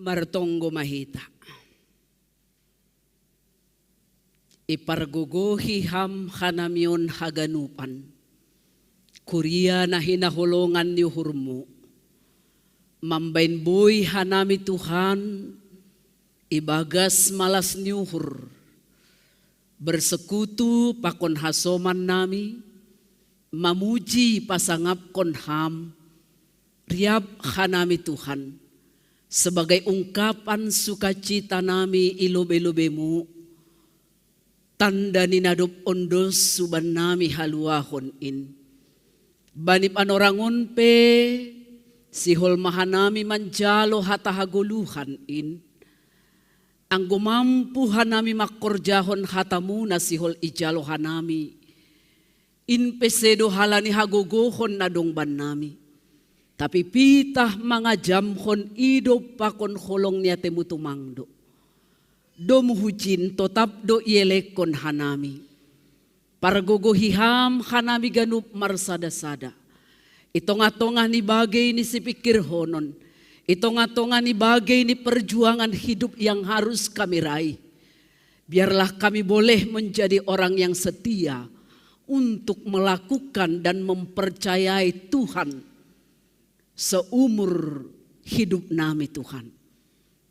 Martonggo ma hita. Ipargogohi ham hanami on haganupan, Kuria na hinaholongan ni uhurmu, mambain boi hanami Tuhan, ibagas malas ni uhur, bersekutu pakon hasoman nami, mamuji pasangapkon ham, riap hanami Tuhan, sebagai ungkapan sukacita nami i lobei-lobeimu, tanda ni na dob ondos suban nami haluahon in. Bani panorangon pe, sihol ma hanami manjalo hata hagoluhan in. Anggo mampu hanami mangkorjahon hatamu na sihol ijalo hanami, in pe sedo halani hagogohon na dong bannami, tapi pitah mangajamhon idop pakon holong ni atemu tumang do. Domu hujin totap do ielekkon hanami. Pargogohi ham hanami ganup marsada-sada i tongah-tongah ni bagei ni sipingkirhonon, i tongah-tongah ni bagei ni perjuangan hidup yang harus kami raih. Biarlah kami boleh menjadi orang yang setia untuk melakukan dan mempercayai Tuhan seumur hidup nami, Tuhan.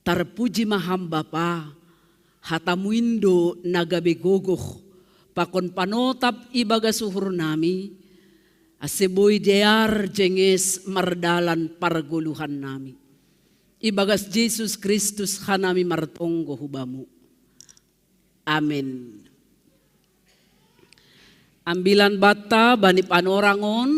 Tarpuji ma ham Bapa, hatamu in do na gabe gogoh pakon panotap ibagas uhur nami, ase boi dear jenges mardalan pargoluhan nami. Ibagas Jesus Kristus hanami martonggo hu Bamu. Amen. Ambilan banta bani panorang on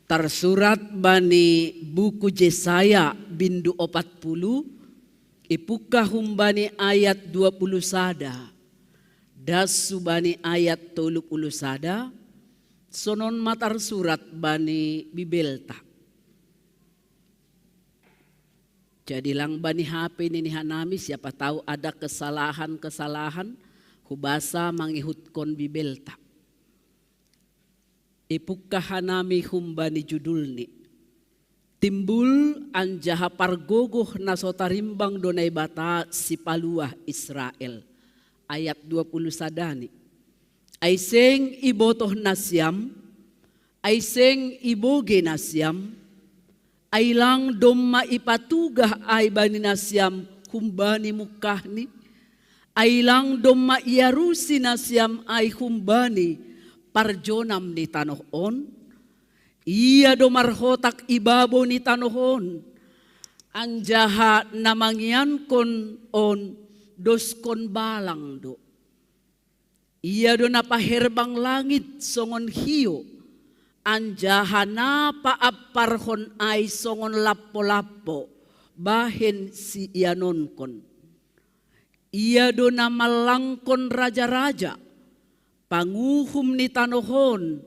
tarsurat bani buku Jesaya bindu opat puluh, ipungkah humbani ayat dua puluh sada, das subani ayat tolu puluh sada, sonon ma tarsurat bani Bibelta. Jadi lang bani H P nini hanami, siapa tahu ada kesalahan-kesalahan, hubasa mangihutkon Bibelta. Ipungkah hanami humbani judulni. Timbul anjaha pargogoh na so tarimbang do Naibata sipaluah Israel. Ayat dua puluh sadani. Ai seng ibotoh nasiam, ai seng ibogei nasiam, ai lang domma ipatugah ai bani nasiam humbani mungkahni, ai lang domma iarusi nasiam ai humbani parjonam ni tanoh on? Ia do marhotak i babou ni tanoh on, anjaha na mangiankon on doskon balang do. Ia do na paherbang langit songon hiou, anjaha na paamparhon ai songon lampo-lampo bahen siianonkon. Ia do na mallangkon raja-raja, panguhum ni tanoh on,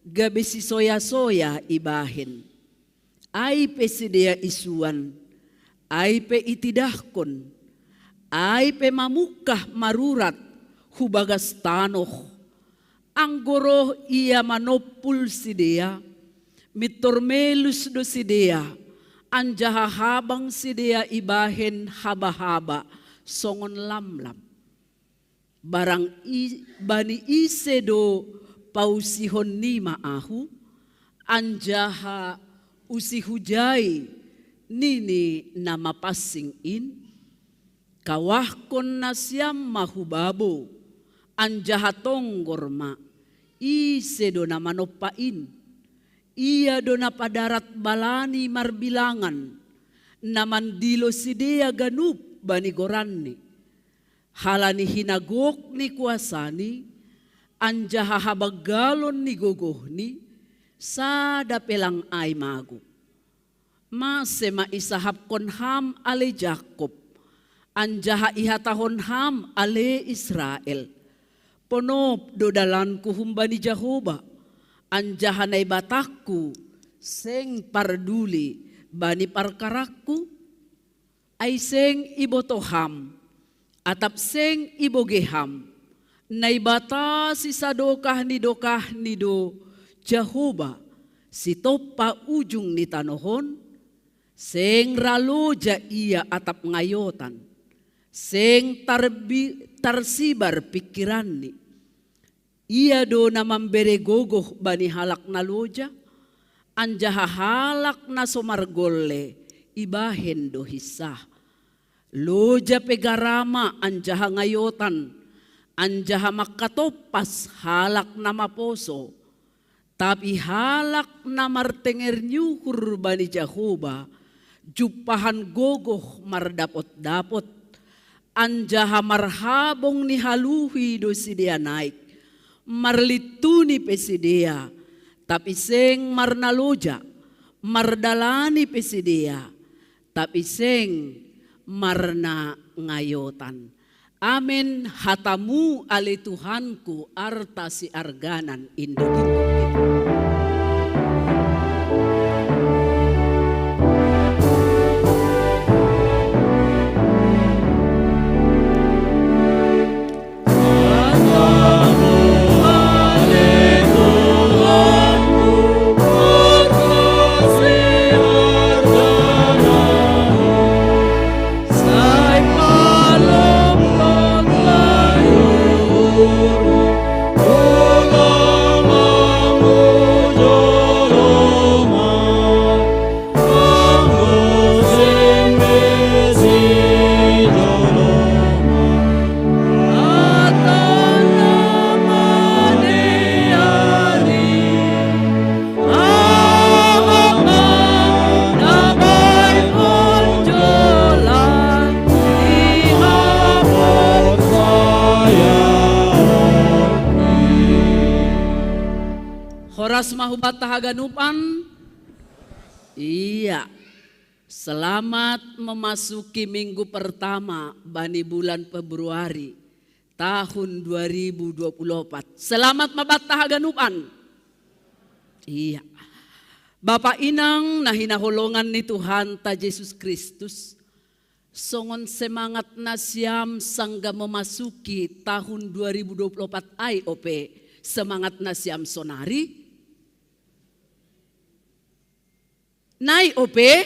gabe sisoya-soya ibahen. Ai pe sidea isuan, ai pe itidahkon, ai pe mamungkah marurat hu bagas tanoh. Anggo roh ia manompul sidea, mintor melus do sidea, anjaha habang sidea ibahen haba-haba songon lamlam. Barang i, bani ise do pausihon nima ahu, anjaha usihujai nini na mapansing in? Kawahkon nasiam ma hu babou, anjaha tonggor ma, ise do na manompa in? Ia do na padarat balani marbilangan, na mandilo sidea ganup bani goranni. Halani hinagok ni kuasani, anjaha habanggalon ni gogohni, sada pe lang ai mago. Mase ma isahapkon ham ale Jakob, anjaha ihatahon ham ale Israel: Ponop do dalanku humbani Jahoba, anjaha Naibatangku seng parduli bani parkarangku? Ai seng iboto ham, atap seng ibogei ham, Naibata sisadokah ni dokahni do Jahoba, sitompa ujung ni tanoh on? Seng ra loja ia atap ngayotan, seng tarbi, tarsibar pingkiranni. Ia do na mambere gogoh bani halak na loja, anjaha halak na so margolle ibahen do hinsah. Loja pe garama anjaha ngayotan, anjaha mangkatompas halak na maposo. Tapi halak na martenger ni uhur bani Jahowa, jumpahan gogoh mardapot-dapot, anjaha marhabong ni haluhi do sidea naik, marlintuni pe sidea, tapi seng marnaloja, mardalani pe sidea, tapi seng marnangayotan. Amen. Hatamu ale Tuhanku, arta siarganan in do dingkot kita. Horas ma hubanta haganupan. Iya. Selamat memasuki minggu pertama bani bulan Februari tahun dua ribu dua puluh empat. Selamat ma banta haganupan. Iya. Bapa inang na hinaholongan ni Tuhanta Jesus Kristus, songon semangat nasiam sanggah memasuki tahun dua ribu dua puluh empat ai ope semangat nasiam sonari? Nai ope?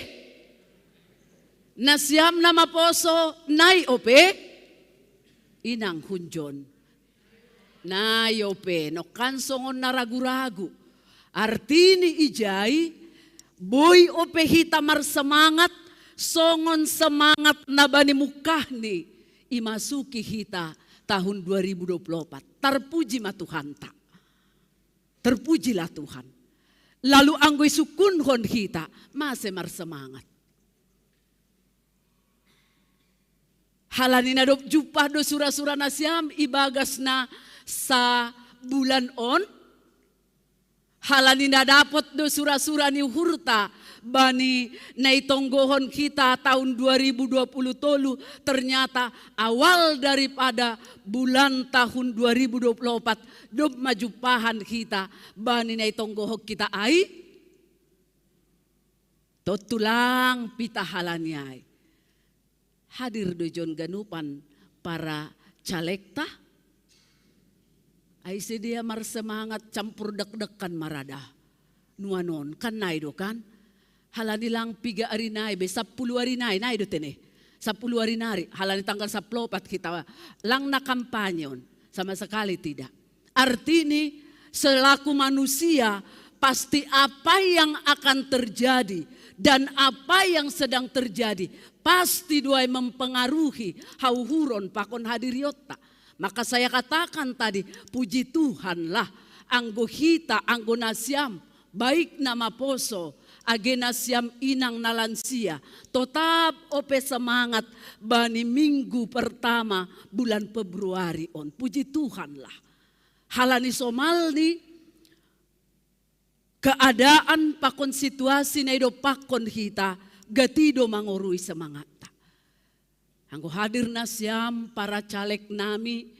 Nasiam na maposo, nai ope? Inang hunjon. Nai ope, nongkan songon na ragu-ragu. Artini ijai, boi ope hita marsemangat, songon semangat na bani mungkahni, imasuki hita tahun dua ribu dua puluh empat. Tarpuji ma Tuhanta. Terpujilah Tuhan. Lalu anggo isungkunhon hita, mase marsemangat. Halani na dob jumpah do sura-sura nasiam ibagas na sabulan on, halani na dapot do sura-sura ni uhurta bani na itonggohon hita tahun dua ribu dua puluh tolu, ternyata awal daripada bulan tahun dua ribu dua puluh empat, dob ma jumpahan hita bani na itonggohon hita ai. Tontu lang pitah halani ai. Hadir do jon ganupan para calegta? Ai sidea marsemangat campur dekdekan marada. Nuanon, kan nai do kan? Halani lang piga ari nai be, sampulu ari nai, nai do tene. Sampulu ari nari, halani tanggal sampulu opat hita lang na kampanye on. Sama sekali tidak. Artini, selaku manusia, pasti apa yang akan terjadi dan apa yang sedang terjadi pasti do ai mempengaruhi hauhuron pakon hadirionta. Maka saya katakan tadi, puji Tuhanlah, anggo hita, anggo nasiam, baik na maposo, age nasiam inang na lansia, totap ope semangat bani minggu pertama bulan Februari on. Puji Tuhanlah. Halani somalni keadaan pakon situasi na idompakkon hita, gati do mangorui semangatta. Anggo hadir nasiam para caleg nami,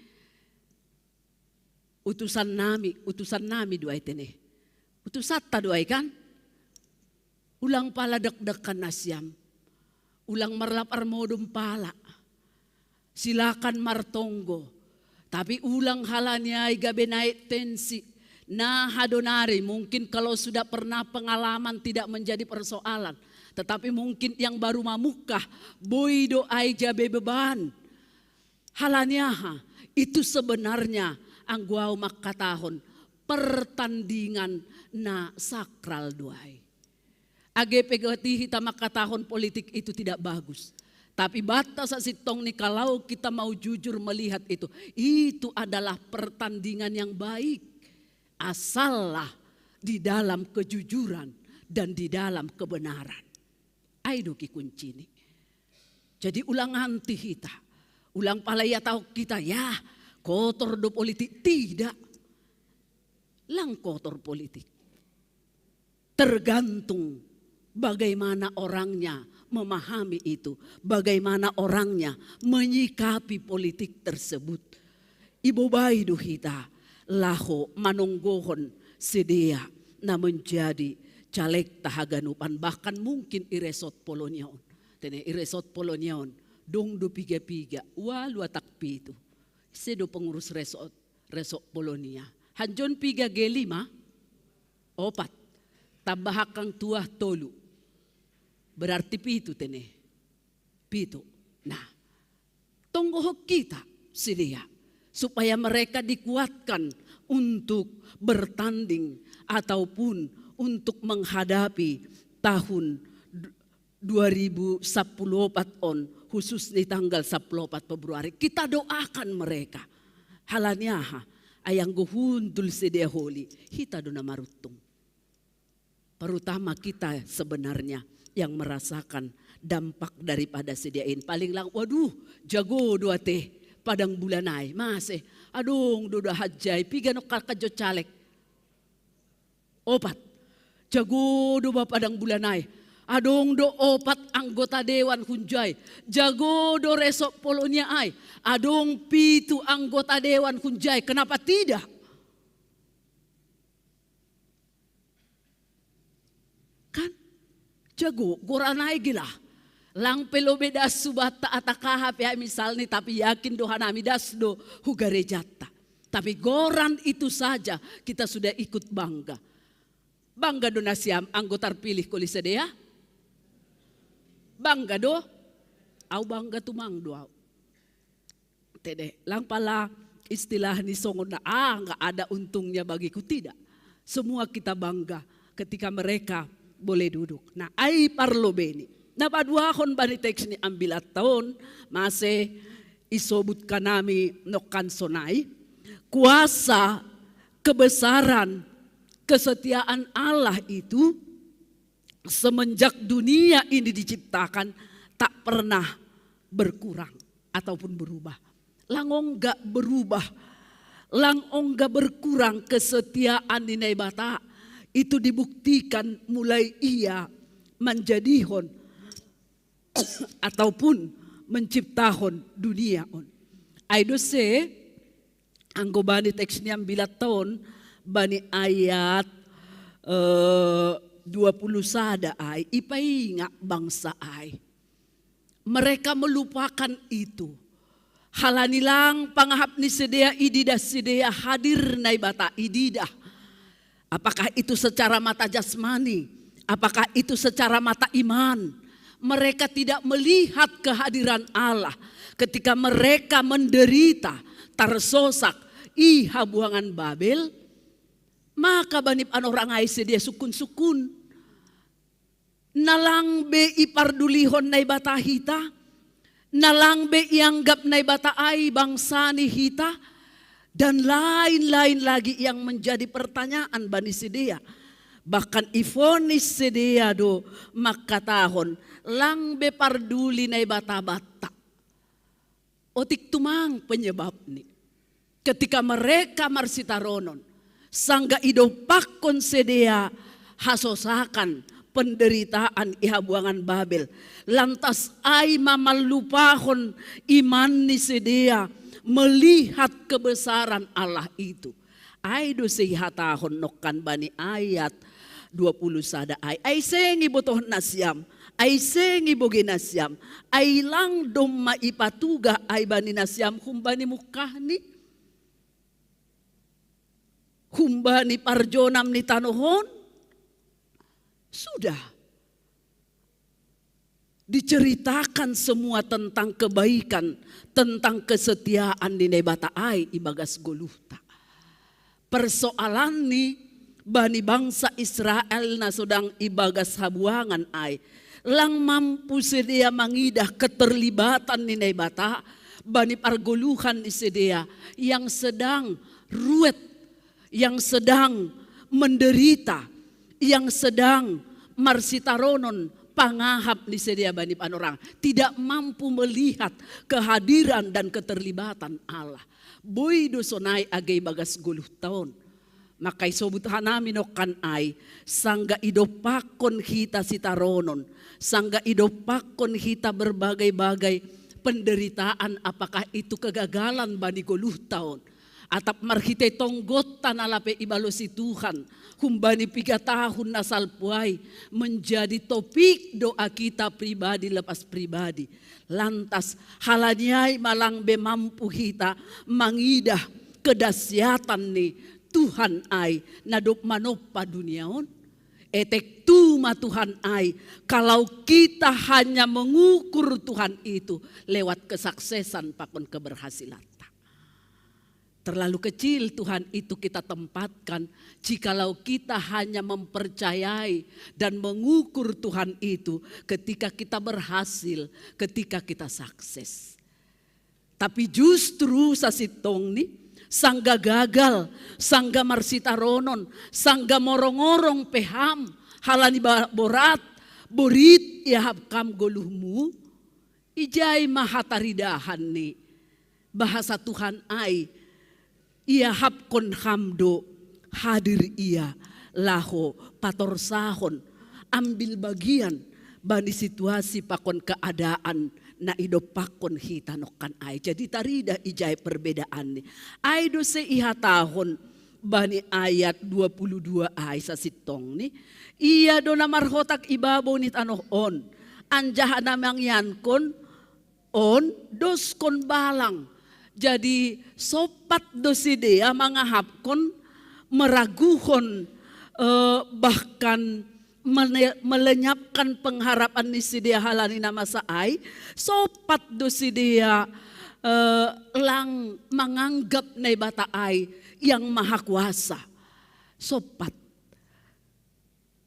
utusan nami, utusan nami do ai tene. Utusanta do ai kan? Ulang pala dekdekan nasiam. Ulang marlapar modom pala. Silakan martonggo. Tapi ulang halani ai gabe naik tensi. Nah, hadonari mungkin kalau sudah pernah pengalaman tidak menjadi persoalan. Tetapi mungkin yang baru mamukah, boi do ai gabe beban. Halani aha? Itu sebenarnya anggo au mangkatahon pertandingan na sakral do ai. Age pe gati hita mangkatahon politik itu tidak bagus. Tapi banta sasintongni kalau kita mau jujur melihat itu, itu adalah pertandingan yang baik. Asallah di dalam kejujuran dan di dalam kebenaran. Ai do i kuncini. Jadi ulang anti hita. Ulang pala ihatahon hita, ya, kotor do politik. Tidak. Lang kotor politik. Tergantung bagaimana orangnya memahami itu, bagaimana orangnya menyikapi politik tersebut. Ibobai do hita laho manonggohon sidea na menjadi calegta haganupan, bahkan mungkin i resort Polonia on. Tene, i resort Polonia on, dong do piga-piga, ualu atak pitu. Ise do pengurus resort, resort Polonia? Hanjon piga, ge lima? Opat. Tambah hangkang tuah tolu. Berarti pitu, tene. Pitu. Nah, tonggohon hita sidea supaya mereka dikuatkan untuk bertanding ataupun untuk menghadapi tahun dua ribu sapuluh opat on, khususnya tanggal sapuluh opat Februari. Kita doakan mereka. Halani aha? Ai anggo hundul sidea holi, hita do na maruntung. Terutama kita sebenarnya yang merasakan dampak daripada sidea in. Paling lang, waduh, jago do ate padang bulan ai. Mase, adong do da hanjai, piga nongkan jo caleg? Opat. Jago do ba padang bulan ai. Adong do opat anggota dewan hunjai. Jago do resort Polonia ai. Adong pitu anggota dewan hunjai. Kenapa tidak? Kan? Jago, goran ai gila. Lang pe lobe das subata atak aha pe ai misalni, tapi yakin do hanami das do hu garejatta. Tapi goran itu saja kita sudah ikut bangga. Bangga do nasiam anggo tarpilih koli sidea? Bangga do? Au bangga tumang do au. Tede, lang pala istilahni songon na, ah, nggak ada untungnya bagiku, tidak. Semua kita bangga ketika mereka boleh duduk. Nah, ai parlobeni. Na paduahon bani teks ni ambilat on, mase isobut hanami nongkan sonai. Kuasa, kebesaran, kesetiaan Allah itu semenjak dunia ini diciptakan tak pernah berkurang ataupun berubah. Lang ongga berubah, lang ongga berkurang kesetiaan ni Naibata. Itu dibuktikan mulai ia manjadihon ataupun menciptahon dunia on. Ai do se, anggo bani teks ni ambilat on, bani ayat eh, dua puluh sada ai, ipaingat bangsa ai. Mereka melupakan itu. Halani lang pangahap ni sidea, ididah sidea hadir Naibata, ididah. Apakah itu secara mata jasmani? Apakah itu secara mata iman? Mereka tidak melihat kehadiran Allah ketika mereka menderita, tarsosak i habuangan Babel. Maka bani panorang ai sidea sungkun-sungkun. Na lang be ipardulihon Naibata hita, na lang be ianggap Naibata ai bangsa ni hita, dan lain-lain lagi yang menjadi pertanyaan bani sidea. Bahkan ifonis sidea do mangkatahon, lang be parduli Naibata banta. Otik tumang penyebabni. Ketika mereka marsitaronon, sanggah idompakkon sidea hasosakan, penderitaan i habuangan Babel, lantas ai ma manlupahon iman ni sidea melihat kebesaran Allah itu. Ai do se ihatahon nongkan bani ayat dua puluh sada ai, ai seng ibotohon nasiam, ai seng ibogei nasiam, ai lang domma ipatugah ai bani nasiam humbani mungkahni, humbani parjonam ni tanoh on. Sudah diceritakan semua tentang kebaikan, tentang kesetiaan ni Naibata ai ibagas goluhta. Persoalan ni bani bangsa Israel na sedang ibagas habuangan ai, lang mampu sidea mangidah keterlibatan ni Naibata bani pargoluhan ni sidea yang sedang ruwet, yang sedang menderita, yang sedang marsitaronon pangahap ni sidea bani panorang, tidak mampu melihat kehadiran dan keterlibatan Allah. Boi do sonai age ibagas goluhta on. Maka isobut hanami nongkan ai, sangga idompakkon hita sitaronon, sangga idompakkon hita berbagai-bagai penderitaan, apakah itu kegagalan bani goluhta on, atap marhite tonggotta na lape ibalosi Tuhan humbani piga tahun na salpu ai, menjadi topik doa kita pribadi lepas pribadi. Lantas, halani ai ma lang be mampu hita mangidah kedahsyatan ni Tuhan ai na dob manompa dunia on? Etek tu ma Tuhan ai, kalau kita hanya mengukur Tuhan itu lewat kesuksesan pakon keberhasilan. Terlalu kecil Tuhan itu kita tempatkan jikalau kita hanya mempercayai dan mengukur Tuhan itu ketika kita berhasil, ketika kita sukses. Tapi justru sasintongni, sangga gagal, sangga marsitaronon, sangga morong-orong pe ham, halani ba-, borat, borit iahap kam goluhmu, ijai ma hataridahan ni bahasa Tuhan ai, iahapkon ham do hadir ia laho patorsahon, ambil bagian bani situasi pakon keadaan na idompakkon hita nongkan ai. Jadi taridah ijai perbedaanni. Ai do se ihatahon bani ayat dua puluh dua ai sasintongni, ia do na marhotak i babou ni tanoh on, anjaha na mangiankon on doskon balang. Jadi sompat do sidea mangahapkon, meraguhon, eh, bahkan mene-, melenyapkan pengharapan ni sidea halani na masa ai, sompat do sidea, eh, lang manganggap Naibata ai yang maha kuasa. Sompat.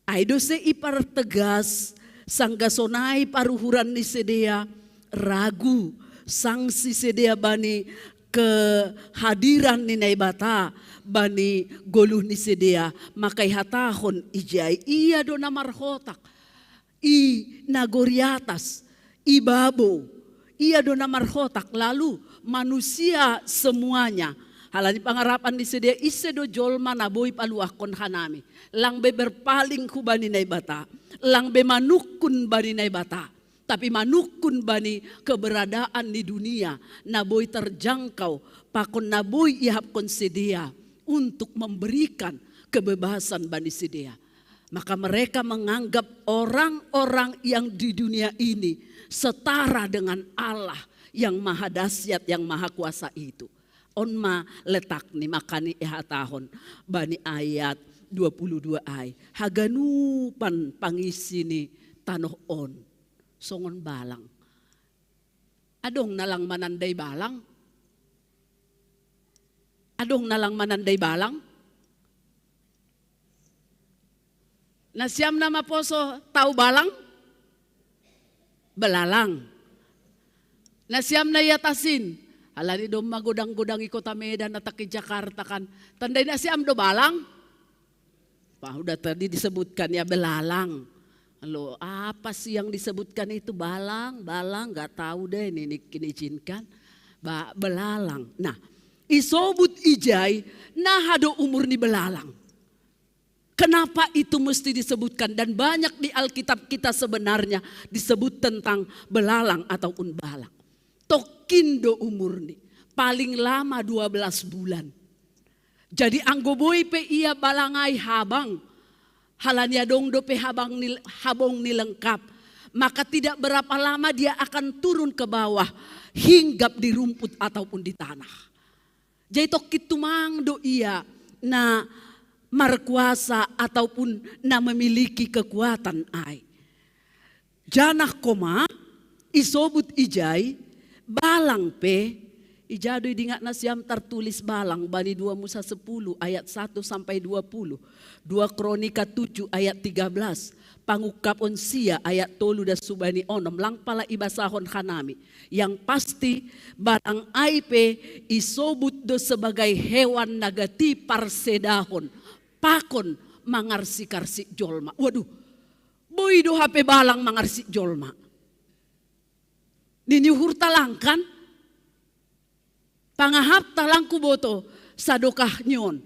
Ai do se ipartegas, sangga sonai paruhuran ni sidea ragu, sangsi sidea bani kehadiran ni Naibata bani goluh ni sidea, maka ihatahon ijai ia do na marhotak i nagori atas, i babou, ia do na marhotak, lalu manusia semuanya. Halani pangarapan ni sidea, ise do jolma na boi paluahkon hanami, lang be berpaling hubani Naibata, lang be manungkun bani Naibata, tapi manungkun bani keberadaan ni dunia na boi terjangkau, pakon na boi iahapkon sidea untuk memberikan kebebasan bani sidea. Maka mereka menganggap orang-orang yang di dunia ini setara dengan Allah yang maha dahsyat, yang maha kuasa itu. On ma letakni, makani ihatahon bani ayat dua puluh dua ai, haganupan pangisi ni tanoh on songon balang. Adong na lang manandai balang? Adong na lang manandai balang? Nasiam na maposo tau balang? Belalang. Nasiam na i atas in, halani domma godang-godang i kota Medan atap i Jakarta kan. Tandai nasiam do balang? Wah, udah tadi disebutkan ya, belalang. Lo, apa sih yang disebutkan itu? Balang, balang, nggak tahu deh ini, ini, ini izinkan. Ba-, belalang. Nah, isobut ijai, naha do umur ni belalang. Kenapa itu mesti disebutkan? Dan banyak di Alkitab kita sebenarnya disebut tentang belalang ataupun balang. Tongkin do umurni, paling lama dua belas bulan. Jadi anggo boi pe ia balang ai habang, halani adong dope habang ni, habong ni lengkap, maka tidak berapa lama dia akan turun ke bawah, hinggap di rumput ataupun di tanah. Jadi tongkin tumang do ia na markuasa ataupun na memiliki kekuatan ai. Janah koma, isobut ijai, balang pe Ija do idingat nasiam tartulis balang bani dua Musa sepuluh ayat satu sampai dua puluh, dua Kronika tujuh ayat tiga belas, Pangungkapon sia ayat tolu das subani onom, lang pala ibasahon hanami. Yang pasti, balang ai pe isobut do sebagai hewan na gati parsedahon, pakon mangarsi-karsi jolma. Waduh, boi do hape balang mangarsi jolma. Nini uhur ta lang kan? Pangahap ta lang, huboto sadokah ni on.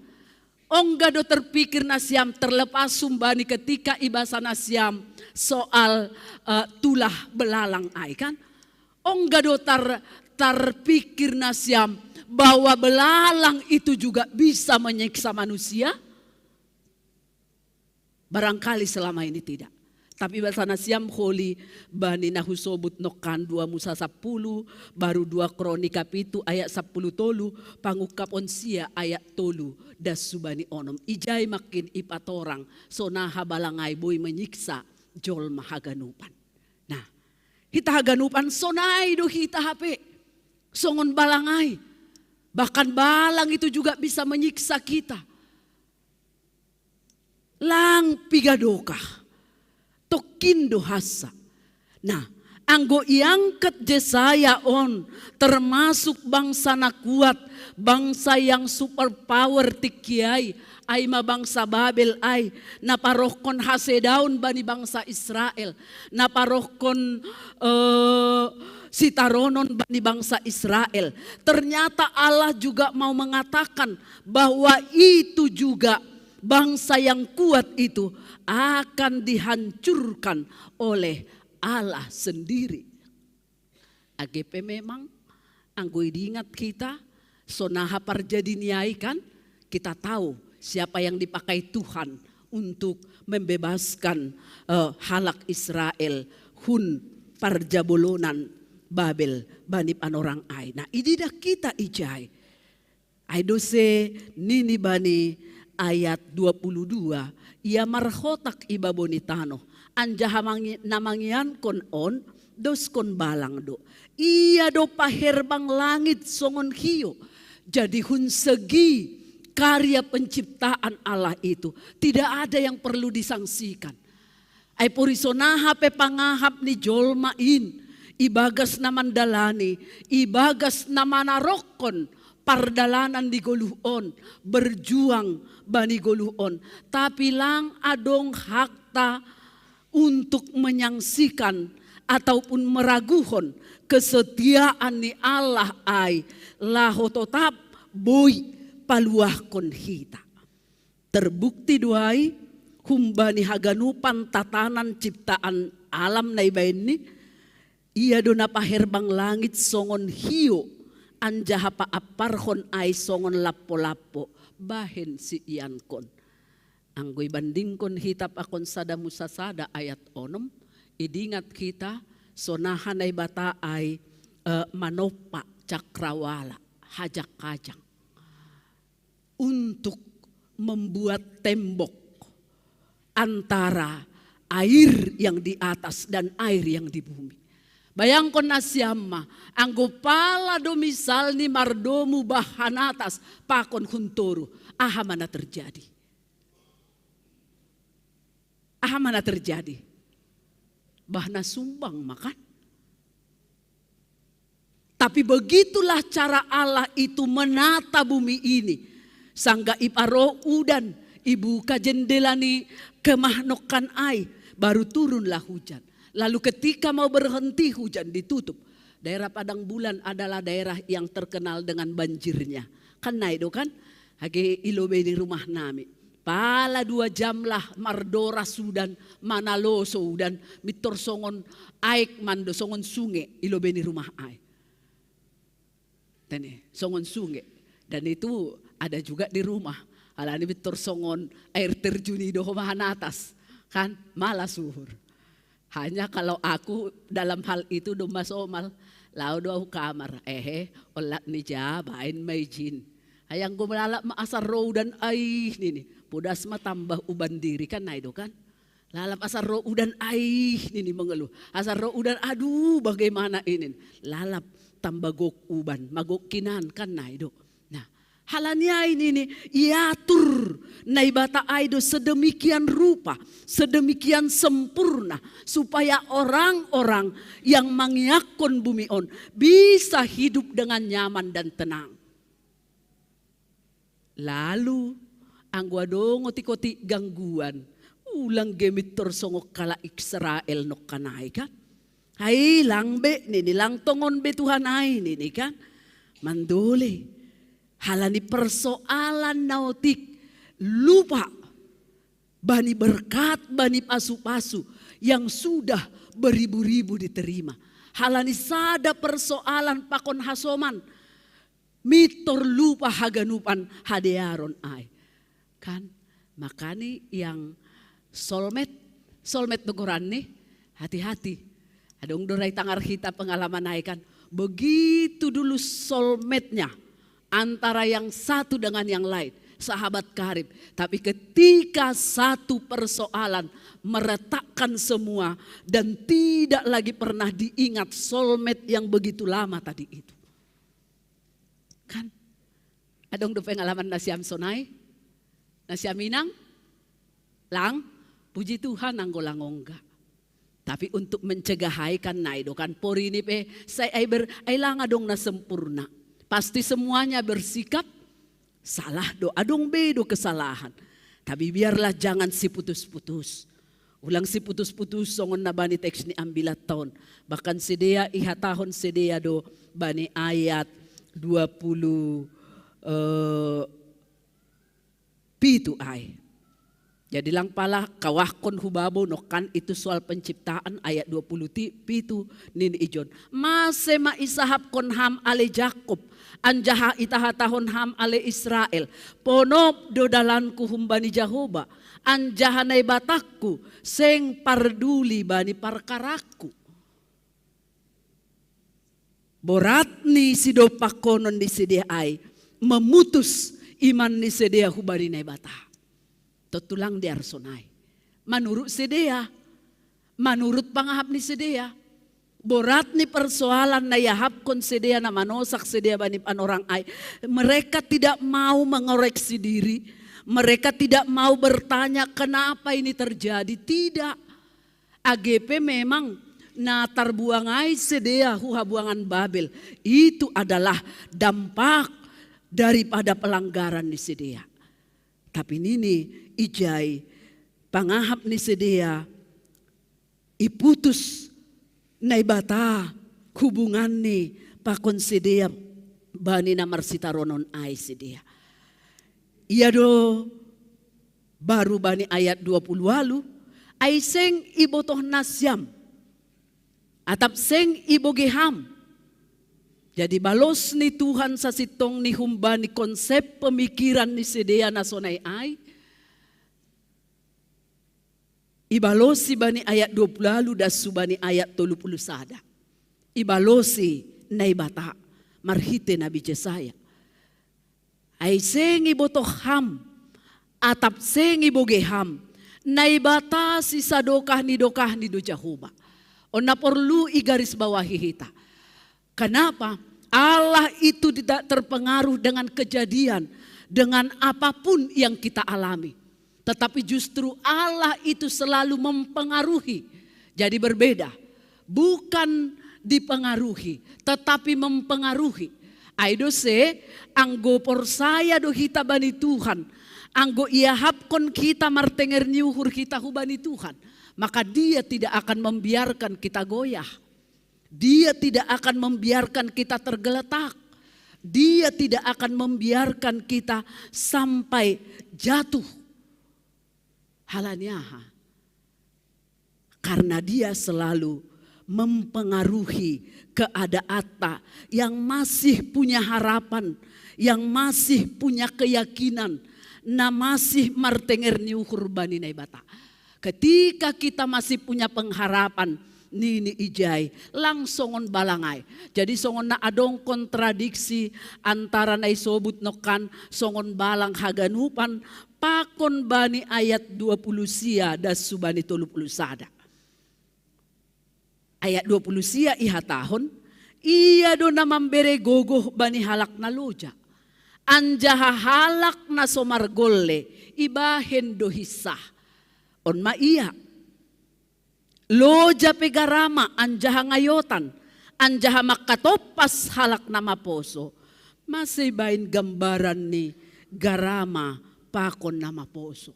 Ongga do terpikir nasiam, terlepas humbani ketika ibasa nasiam soal eh, tulah belalang ai kan? Ongga do tar, terpikir nasiam bahwa belalang itu juga bisa menyiksa manusia? Barangkali selama ini tidak. Tapi basa nasiam holi bani na husobut nongkan dua Musa sapuluh, baru dua Kronika pitu ayat sapuluh tolu, Pangungkapon sia ayat tolu das subani onom. Ijai makin ipatorang sonaha balang ai boi menyiksa jolma haganupan. Nah, hita haganupan sonai do hita hape songon balang ai. Bahkan balang itu juga bisa menyiksa kita. Lang piga dokah, tongkin do hansa. Nah, anggo iangkat Jesaya on termasuk bangsa na kuat, bangsa yang super power tingki ai, ai ma bangsa Babel ai, na parohkon hasedaon bani bangsa Israel, na parohkon eh, sitaronon bani bangsa Israel. Ternyata Allah juga mau mengatakan bahwa itu juga bangsa yang kuat itu akan dihancurkan oleh Allah sendiri. Age pe memang anggo idingat hita sonaha parjadi ni ai kan, kita tahu siapa yang dipakai Tuhan untuk membebaskan eh, halak Israel hun parjabolonan Babel bani panorang ai. Nah, ididah hita ijai. Ai dose nini bani ayat dua puluh dua, ia marhotak i babo ni tanoh, anjaha mangi, na mangiankon on, doskon balang do. Ia do paherbang langit songon hiou. Jadi hun segi karya penciptaan Allah itu, tidak ada yang perlu disangsikan. Ai pori sonaha pe pangahap ni jolma in, ibagas na mandalani, ibagas na manarokkon pardalanan di goluh on, berjuang bani goluh on. Tapi lang adong hakta untuk menyangsikan ataupun meraguhon kesetiaan ni Allah ai, laho totap boi paluahkon hita. Terbukti do ai humbani haganupan tatanan ciptaan alam na ibaenni, ia do na paherbang langit songon hiou, anjaha paamparhon ai songon lampo-lampo, bahen siiankon. Anggo ibandingkon hita pakon sada Musa sada ayat onom, idingat hita sonaha Naibata ai eh, manompa cakrawala, hajang-hajang untuk membuat tembok antara air yang di atas dan air yang di bumi. Bayangkon nasiam ma, anggo pala do misalni mardomu bah hanatas pakon hun toru, aha ma na terjadi? Aha ma na terjadi? Bah na sumbang ma kan? Tapi begitulah cara Allah itu menata bumi ini. Sangga iparo udan, ibuka jendela ni kemah nongkan ai, baru turunlah hujan. Lalu ketika mau berhenti hujan, ditutup. Daerah Padang Bulan adalah daerah yang terkenal dengan banjirnya. Kan nai do kan? Age i lobei ni rumah nami. Pala dua jam lah mardoras udan, manaloso udan, mintor songon aek ma do, songon sunge i lobei ni rumah ai. Tene, songon sunge. Dan itu ada juga di rumah. Alani mintor songon air terjun i do ho ma hanatas. Kan? Malas uhur. Hanya kalau aku dalam hal itu domma somal, laho do au kamar, ehe, olat ni ja, baen ma ijin. Ai anggo lalap ma asa ro udan aih nini, podas ma tambah uban diri kan, nai do kan. Lalap asa ro udan aih nini mengeluh, asa ro udan aduh bagaimana inin. Lalap tambagok uban, magok kinan kan nai do. Nah, halani ai nini iatur Naibata ai do sedemikian rupa, sedemikian sempurna, supaya orang-orang yang mangiakkon bumi on bisa hidup dengan nyaman dan tenang. Lalu anggo adong otik-otik gangguan, ulang gemit torsongok kalak Israel nokkanai kan. Hai lang be nini, lang tongon be Tuhan ai nini kan. Mandole, halani persoalan naotik lupa bani berkat, bani pasu-pasu yang sudah beribu-ribu diterima. Halani sada persoalan pakon hasoman, mitor lupa haganupan hadearon ai. Kan, makani yang solmet, solmet do goranni, hati-hati. Adong do rai tangar hita pengalaman ai kan. Begitu dulu solmetnya antara yang satu dengan yang lain, sahabat karib. Tapi ketika satu persoalan meretakkan semua dan tidak lagi pernah diingat solmet yang begitu lama tadi itu. Kan? Adong do pengalaman na siam sonai? Na siam inang? Lang? Puji Tuhan anggo lang ongga. Tapi untuk mencegah ai kan nai do kan, porini pe sai ai ber, ai lang adong na sempurna. Pasti semuanya bersikap salah do, adong be do kesalahan. Tapi biarlah jangan siputus-putus. Ulang siputus-putus songon na bani teks ni ambilat taon. Bahkan sidea ihatahon sidea do bani ayat dua puluh eh, pitu ai. Jadi lang pala kawahkon hubabo nokkan itu soal penciptaan ayat dua puluh ti, pitu nini ijon. Mase ma isahapkon ham ale Jakob, anjaha itahatahon ham ale Israel. Ponop do dalanku humbani Jahoba, anjaha Naibatakku seng parduli bani parkarakku. Borat ni sidompakonon ni sidea ai memutus iman ni sidea hubani Naibata. Tontu lang diarsonai. Manurut sidea, manurut pangahap ni sidea, borat ni persoalan na iahapkon sidea na manosak sidea bani panorang ai. Mereka tidak mau mengoreksi diri. Mereka tidak mau bertanya kenapa ini terjadi. Tidak. Age pe memang na tarbuang ai sidea hu habuangan Babel, itu adalah dampak daripada pelanggaran ni sidea. Tapi nini ijai pangahap ni sidea, iputus Naibata hubunganni pakon sidea bani na marsitaronon ai sidea. Ia do baru bani ayat dua puluh walu, ai seng ibotoh nasiam, atap seng iboge ham. Jadi balos ni Tuhan sasintong ni humbani konsep pemikiran ni sidea na sonai ai. Ibalosi bani ayat dua puluh walu das subani ayat tolu puluh sada. Ibalosi Naibata marhite Nabi Jesaya. Ai seng ibotoh ham, atap seng iboge ham, Naibata sisadokah ni dokah ni do Jahoba. On na porlu igaris bawahi hita. Kenapa? Allah itu tidak terpengaruh dengan kejadian, dengan apapun yang kita alami. Tetapi justru Allah itu selalu mempengaruhi. Jadi berbeda. Bukan dipengaruhi, tetapi mempengaruhi. Ai do se, anggo porsaya do hita bani Tuhan, anggo iahapkon hita martenger ni uhur hita hubani Tuhan, maka Dia tidak akan membiarkan kita goyah. Dia tidak akan membiarkan kita tergeletak. Dia tidak akan membiarkan kita sampai jatuh. Halani aha? Karena Dia selalu mempengaruhi keadaanta yang masih punya harapan, yang masih punya keyakinan, na masih martenger ni uhur bani Naibata. Ketika kita masih punya pengharapan, nini ijai, lang songon balang ai. Jadi songon na adong kontradiksi antara na isobut nokkan songon balang haganupan pakon bani ayat dua puluh sia das subani tolu puluh sada. Ayat dua puluh sia ihatahon, Ia do na mambere gogoh bani halak na loja. Anjaha halak na so margolle ibahen do hinsah. On ma ia. Loja pe garama anjaha ngayotan, anjaha mangkatompas halak na maposo. Mase ibahen gambaran ni garama pakon na maposo.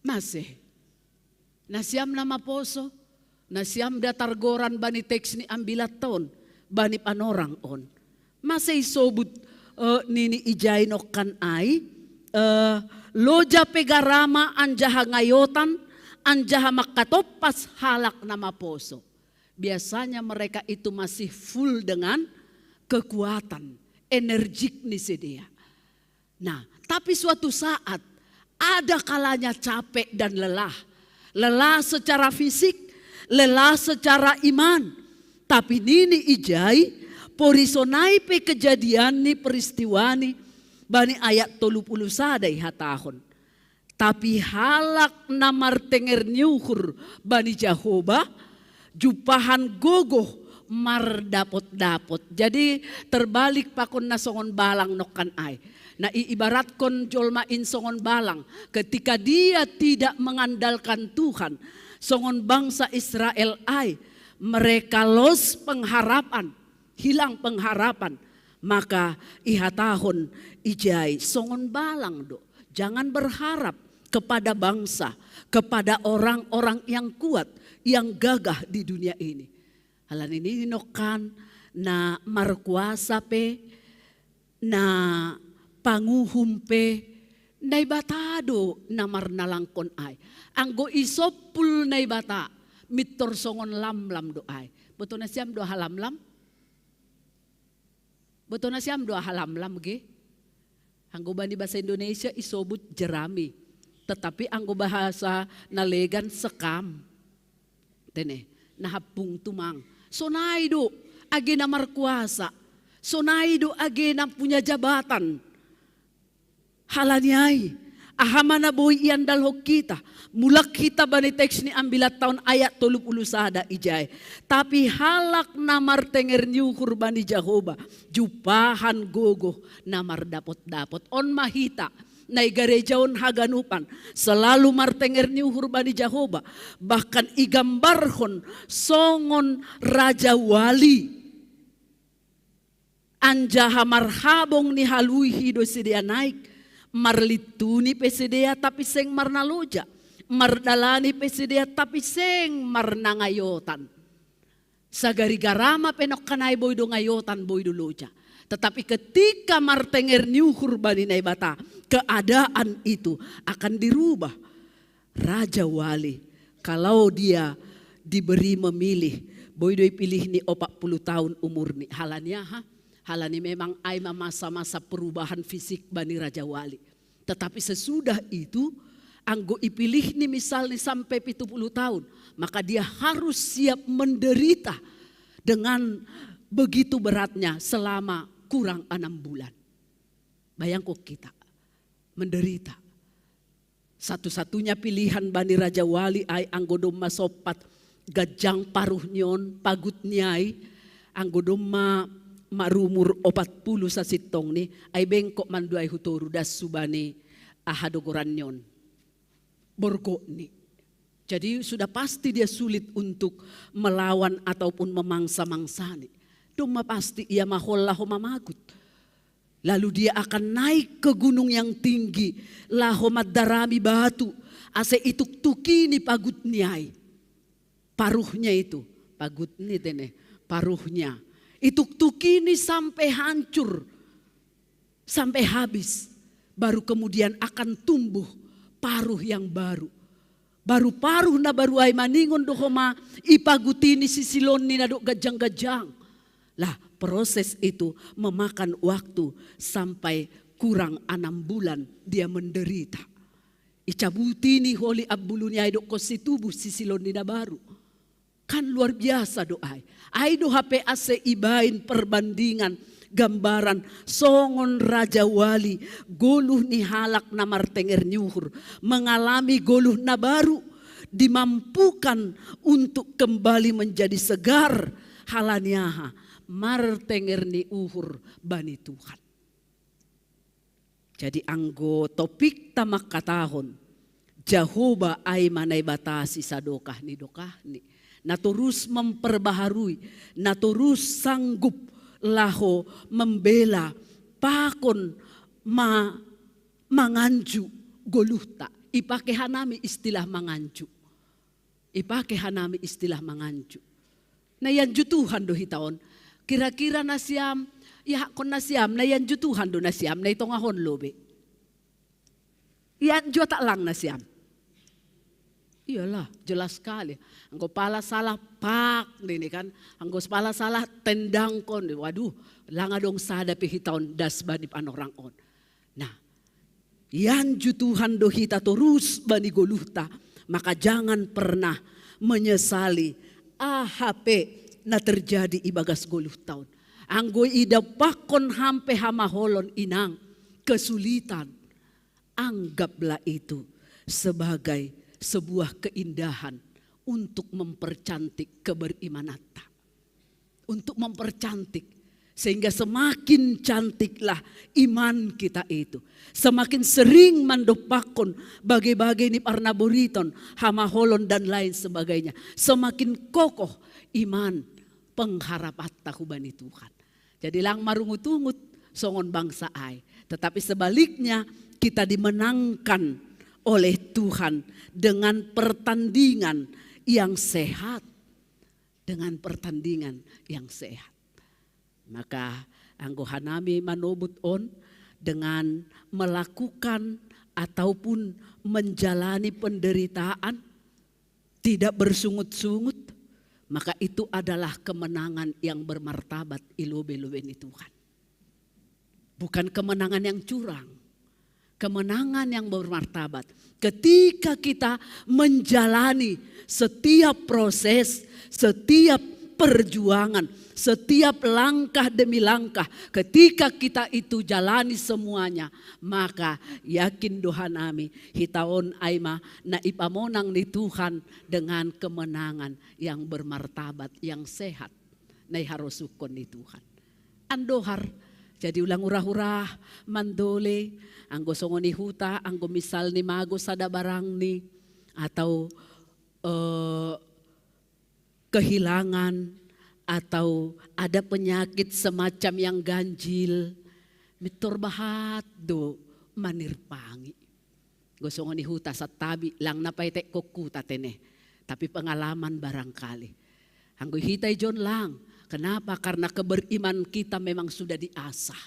Mase. Nasiam na maposo, nasiam da targoran bani teks ni ambilat on, bani panorang on. Mase isobut, eh, nini ijai nongkan ai, eh, loja pe garama anjaha ngayotan, anjaha mangkatompas halak na maposo. Biasanya mereka itu masih full dengan kekuatan, energik ni sidea. Nah, tapi suatu saat ada kalanya capek dan lelah. Lelah secara fisik, lelah secara iman. Tapi nini ijai, porisonai pe kejadian ni peristiwa ni bani ayat tolu puluh sada ihatahon. Tapi halak na martenger ni uhur bani Jahowa, jumpahan gogoh mardapot-dapot. Jadi terbalik pakon na songon balang nongkan ai. Na iibaratkon jolma in songon balang, ketika dia tidak mengandalkan Tuhan, songon bangsa Israel ai, mereka los pengharapan, hilang pengharapan. Maka ihatahon ijai songon balang do. Jangan berharap kepada bangsa, kepada orang-orang yang kuat, yang gagah di dunia ini. Halani nini nongkan na markuasa pe, na panguhum pe, Naibata do na marnalangkon ai. Anggo isompul Naibata, mintor songon lamlam do ai. Boto nasiam do aha lamlam? Boto nasiam do aha lamlam ge? Anggo bani bahasa Indonesia isobut jerami. Tetapi anggo bahasa na legan sekam. Tene, na hampung tumang. Sonai do age na markuasa. Sonai do age na punya jabatan. Halani ai, aha ma na boi iandalhon hita? Mulak hita bani teks ni ambilat on ayat tolu puluh sada ijai. Tapi halak na martenger ni uhur bani Jahowa, jumpahan gogoh na mardapot-dapot. On ma hita, na i gareja on haganupan, selalu martenger ni uhur bani Jahowa, bahkan igambarhon songon raja wali. Anjaha marhabong ni haluhi do sidea naik, marlintuni pe sidea tapi seng marnaloja, mardalani pe sidea tapi seng marnangayotan. Sagari garama pe nongkan ai boi do ngayotan, boi do loja. Tetapi ketika martenger ni uhur bani Naibata, keadaan itu akan dirubah. Raja wali, kalau dia diberi memilih, boi do ipilih ni opat puluh tahun umurni. Halani aha? Halani memang ai ma masa-masa perubahan fisik bani raja wali. Tetapi sesudah itu, anggo ipilih ni misalni sampai pitu puluh tahun, maka dia harus siap menderita dengan begitu beratnya selama kurang enam bulan. Bayangkon hita, menderita. Satu-satunya pilihan bani raja wali ai anggo domma sompat ganjang paruh ni on, pagut ni ai, anggo domma marumur opat puluh sasintongni, ai bengkok manduai hu toru das hubani aha do goran ni on, borgotni. Jadi sudah pasti dia sulit untuk melawan ataupun memangsa-mangsani. Domma pasti ia ma holan laho mamagut. Lalu dia akan naik ke gunung yang tinggi, laho mandarami batu, ase ituktukini pagutni ai. Paruhnya itu, pagutni tene, paruhnya. Ituktukini sampai hancur, sampai habis. Baru kemudian akan tumbuh paruh yang baru. Baru paruh na baru ai maningon do homa ipagutini sisilonni na dohot ganjang-ganjang. Lah, proses itu memakan waktu sampai kurang enam bulan dia menderita. Icabutini holi ambuluni ai dohot situbuh sisilonni na baru. Kan luar biasa do ai. Ai do hape ase ibaen perbandingan, gambaran songon raja wali, goluh ni halak na martenger ni uhur, mengalami goluh na baru. dimampukan untuk kembali menjadi segar, halaniaha martenger ni uhur bani Tuhan. Jadi anggo topikta mangkatahon, Jahowa ai ma Naibata sisadokah ni dokahni, na torus memperbaharui, na torus sanggup laho membela pakon ma manganju goluhta. Ipake hanami istilah manganju. Ipake hanami istilah manganju. Na ianju Tuhan do hita on. Kira-kira nasiam, iahakkon nasiam, na ianju Tuhan do nasiam, na itongahon lobe. Ianju atau lang nasiam. Iyalah, jelas sekali. Anggo pala salah, pak, ini kan. Anggo pala salah, tendangkon. Waduh, lang adong sada pe hita on das bani panorang on. Nah, ianju Tuhan do hita torus bani goluhta, maka jangan pernah menyesali aha pe na terjadi ibagas goluhta on. Anggo idapakkon ham pe hamaholon, inang, kesulitan, anggaplah itu sebagai sebuah keindahan untuk mempercantik keberimananta. Untuk mempercantik. Sehingga semakin cantiklah iman kita itu. Semakin sering mandopakkon bage-bage ni parnaboriton, hamaholon dan lain sebagainya. Semakin kokoh iman pengharapanta hubani Tuhan. Jadi lang marungut-ungut songon bangsa ai. Tetapi sebaliknya, kita dimenangkan oleh Tuhan dengan pertandingan yang sehat. Dengan pertandingan yang sehat. Maka anggo hanami manobut on dengan melakukan ataupun menjalani penderitaan, tidak bersungut-sungut, maka itu adalah kemenangan yang bermartabat i lobe-lobe ni Tuhan. Bukan kemenangan yang curang, kemenangan yang bermartabat. Ketika kita menjalani setiap proses, setiap perjuangan, setiap langkah demi langkah, ketika kita itu jalani semuanya, maka yakin do hanami, hita on ai ma na ipamonang ni Tuhan dengan kemenangan yang bermartabat, yang sehat, na iharosuhkon ni Tuhan. Andohar, jadi ulang urah-urah mandole, anggo songon i huta, anggo misalni mago sada barangni, atau eh, kehilangan, atau ada penyakit semacam yang ganjil, mintor bahat do manirpangi. Anggo songon i huta, santabi, lang na paetekkon huta tene. Tapi pengalaman barangkali. Anggo hita ijon lang. Kenapa? Karena keberiman kita memang sudah diasah.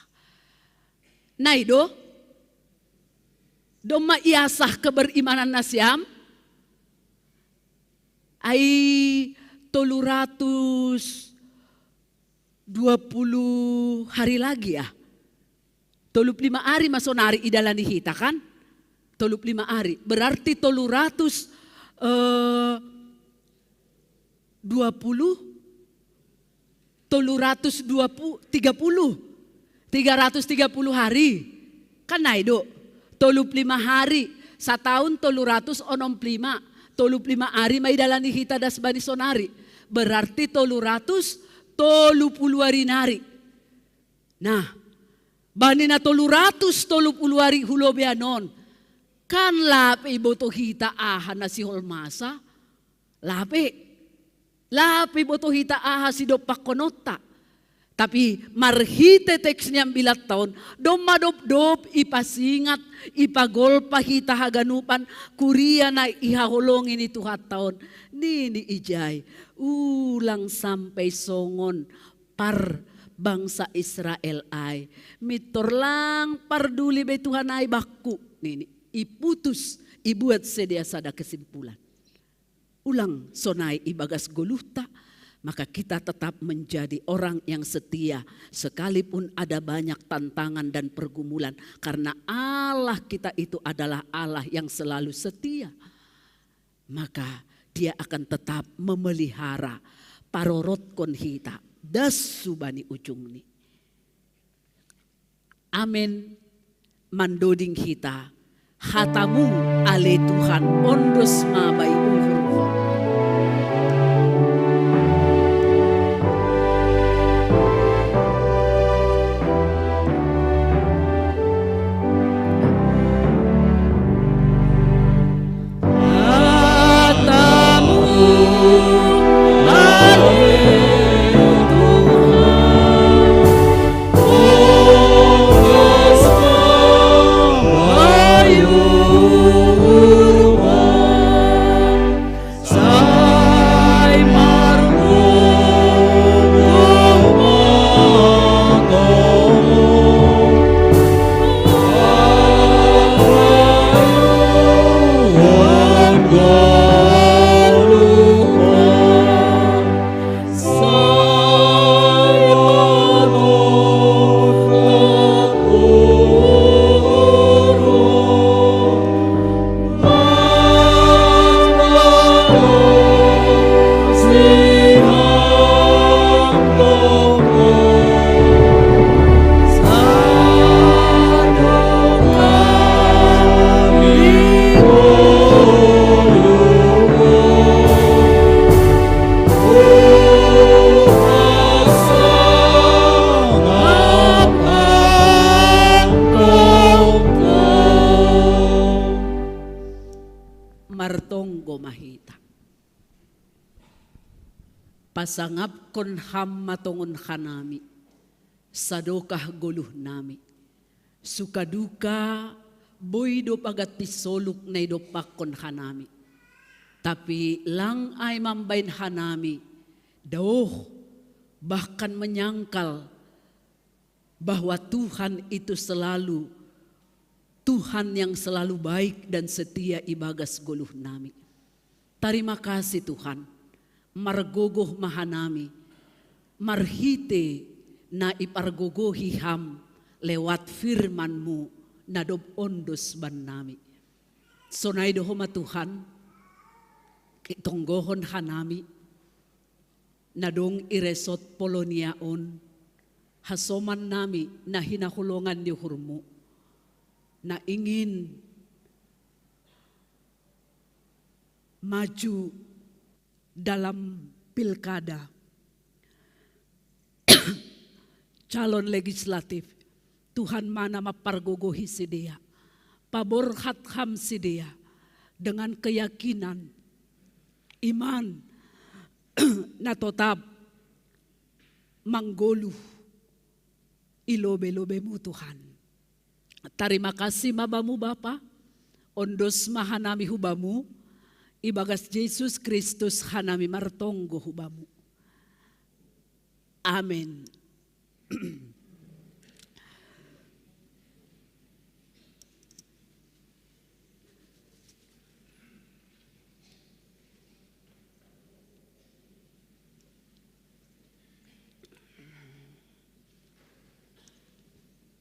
Nai do? Domma iasah keberimanan nasiam? Ai tolu ratus dua puluh hari lagi ya. Tolu puluh lima ari ma sonari idalani hita kan? Tolu puluh lima ari. Berarti tolu ratus eh, dua puluh, tolu ratus dua puluh, tiga puluh, tiga ratus tiga puluh hari. Kan nai do? Tolu puluh lima hari. Sataon tolu ratus onom puluh lima. Tolu puluh lima ari ma idalani hita das bani sonari. Berarti tolu ratus tolu puluh ari nari. Nah, bani na tolu ratus tolu puluh ari hu lobean on, kan lape iboto hita aha na sihol masa? Lape. Lape iboto hita aha sidompakkononta. Tapi marhite teks ni ambilatta on, domma dobdop ipasingat, ipagolpa hita haganupan, kuria na ihaholongi ni Tuhanta on. Nini ijai, ulang sampai songon par bangsa Israel ai. Mintor lang parduli be Tuhan ai bakku, nini. Iputus, ibuat sedia sada kesimpulan. Ulang sonai ibagas goluhta, maka kita tetap menjadi orang yang setia sekalipun ada banyak tantangan dan pergumulan, karena Allah kita itu adalah Allah yang selalu setia. Maka Dia akan tetap memelihara, parorotkon hita das subani ujungni. Amen. Mandoding hita Hata-Mu, ale Tuhan, ondos ma bai uhurhon. Hata-Mu, ale Tuhan, ondos ma bai uhurhon. Sai margogoh ma Ho, Tuhan, ngoluhkon. Sai margogoh ma balos ni hangoluhkon. Sai dodok hami ngoluhkon. Hupasangaphang Ho. Martonggo ma hita. Pasangapkon Ham ma tongon hanami, sadokah goluhnami. Suka duka, boi do paganti soluk na idompakkon hanami. Tapi lang ai mambahen hanami daoh, bahkan menyangkal bahwa Tuhan itu selalu Tuhan yang selalu baik dan setia ibagas goluhnami. Tarima kasih, Tuhan, margogoh ma hanami marhite na ipargogohi Ham lewat firman-Mu na dob ondos bannami. Sonai do Ho ma, Tuhan, itonggohon hanami na dong i resort Polonia on, hasomannami na hinaholongan ni uhur-Mu, na ingin maju dalam pilkada calon legislatif. Tuhan, ma na mampargogohi sidea. Paborhat Ham sidea dengan keyakinan, iman, na totap manggoluh i lobei-lobei-Mu, Tuhan. Tarima kasih ma Bamu, Bapa. Ondos ma hanami hu Bamu, ibagas Jesus Kristus hanami martonggo hu Bamu. Amen.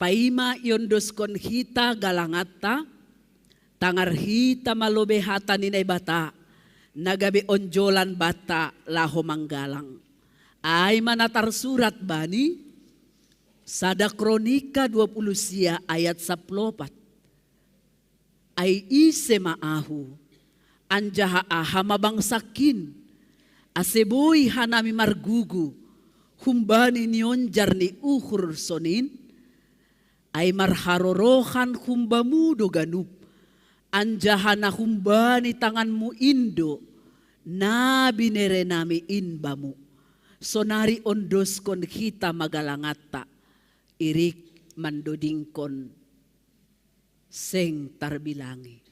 Paima iondoskon hita galanganta, tangar hita ma lobei hata ni Naibata, na gabe onjolan banta laho manggalang. Ai ma na tarsurat bani sada Kronika dua puluh sia ayat sampulu opat. Ai ise ma ahu, anjaha aha ma bangsangkin, ase boi hanami margugu humbani nionjar ni uhur sonin? Ai marharorohan humbamu do ganup, anjaha na humbani tanganmu in do na binerenami in bamu. Sonari ondoskon hita ma galanganta, irik mandodingkon seng tarbilangi.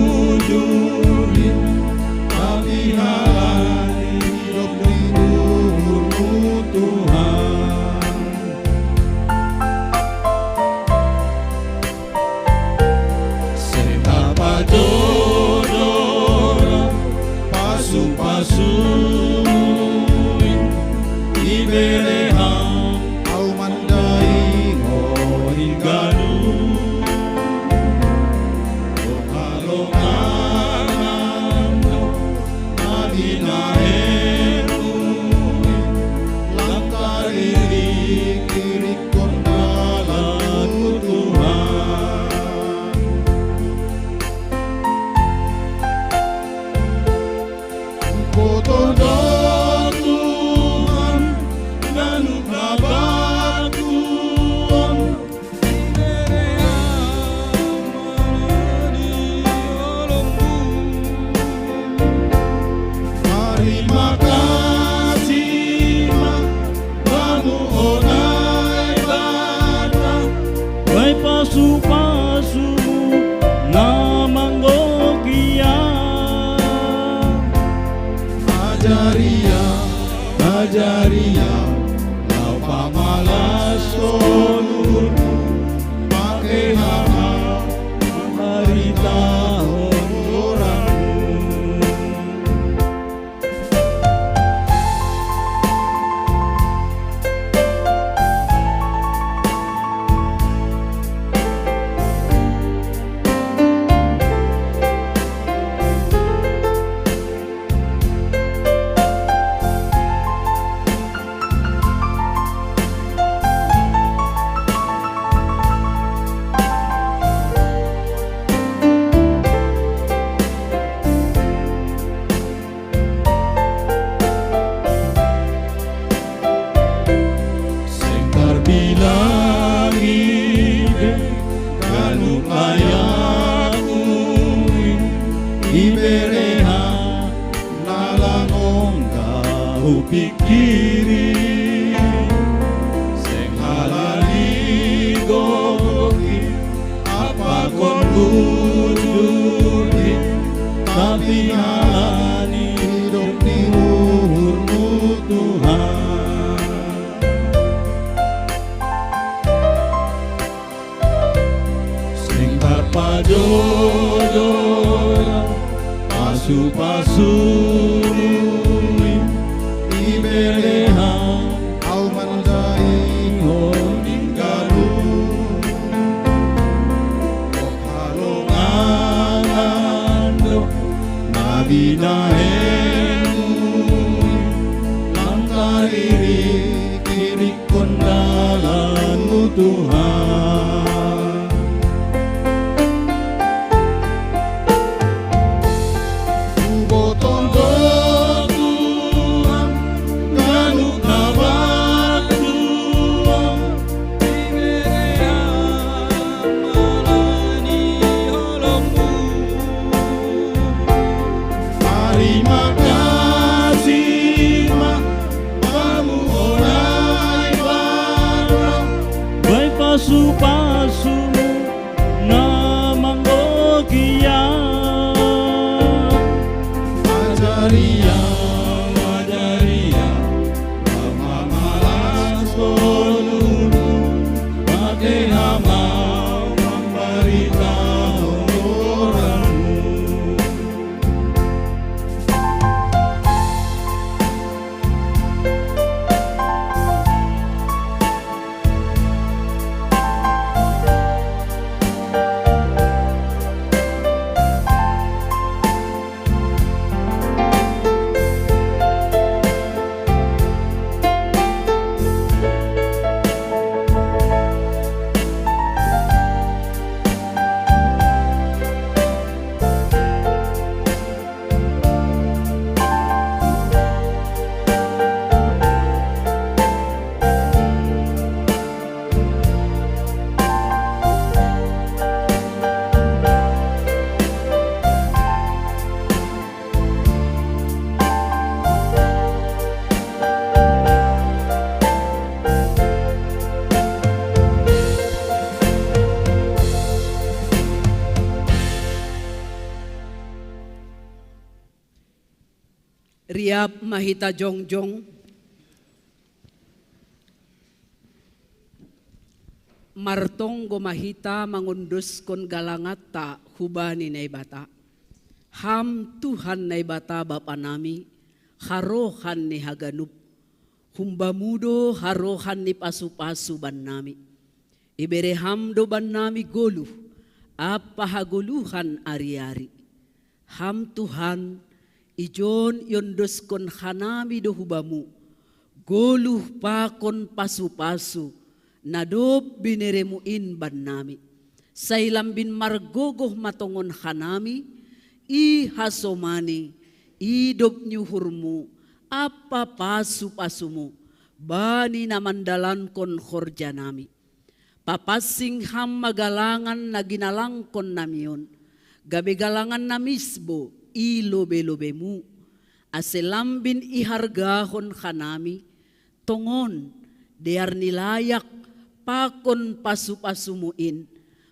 Mujuri, tapi halali hidup di umurmu, Tuhan. Senta pajodoran pasu-pasu iberehang au mandai ngohinganu. Ohalongangan no nabinahenmu langkari kiri kondalan Tuhan. Botoh do Tuhan, nanu nabatuon. Tarima kasih ma bamu onai bata. Bai pasu-pasumu na manggokia. Ajaria, ajaria, lau pamalas tolurmu, pake hama maritahon orangmu. Seng tarbilang ibe ganup layakmu, iberehang na lang ongga hupikiri. Seng halali gogohi apakon bujuri, tapi halani hidup di umurmu, Tuhan. Seng tarpajodoh pasu-pasumu, iberehang au mandai ngohinganu. Ohalongangan do nabinahenmu langkari kiri kondalanmu, Tuhan. Hubotoh do Tuhan ganup na batuon. Tarima kasih ma bamu onai bata. Bai pasu-pasumu na manggokia. Ajaria, ajaria, lau pamalas tolurmu, pake hama mambaritahon orangmu. Siap ma hita jongjong. Martonggo ma hita mangondoskon galanganta hubani Naibata. Ham Tuhan Naibata Bapa nami, harohan ni haganup. Hum-Bamu do harohan ni pasu-pasu bannami. Ibere Ham do bannami goluh ampa hagoluhan ari-ari. Ham Tuhan, ijon iondoskon hanami do hu-Bamu goluh pakon pasu-pasu na dob binereMu in bannami. Sai lambin margogoh ma tongon hanami i hasomani, idop ni uhurMu ampa pasu-pasuMu bani na mandalankon horjanami. Papansing Ham ma galangan na ginalangkonnami on, gabe galangan na misbo i lobe-lobeMu, ase lambin ihargahon hanami tongon dear ni layak pakon pasu-pasuMu in,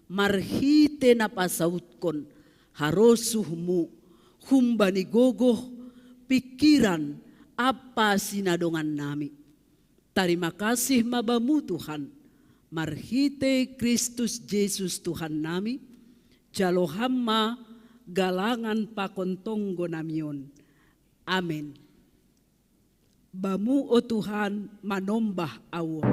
marhite na pasautkon harosuhMu humbani gogoh, pingkiran ampa sinadongannami. Tarima kasih ma Bamu Tuhan, marhite Kristus Jesus Tuhannami, jalo Ham ma galangan pakon tonggonami on. Amen. Bamu, o Tuhan, manombah ahu on.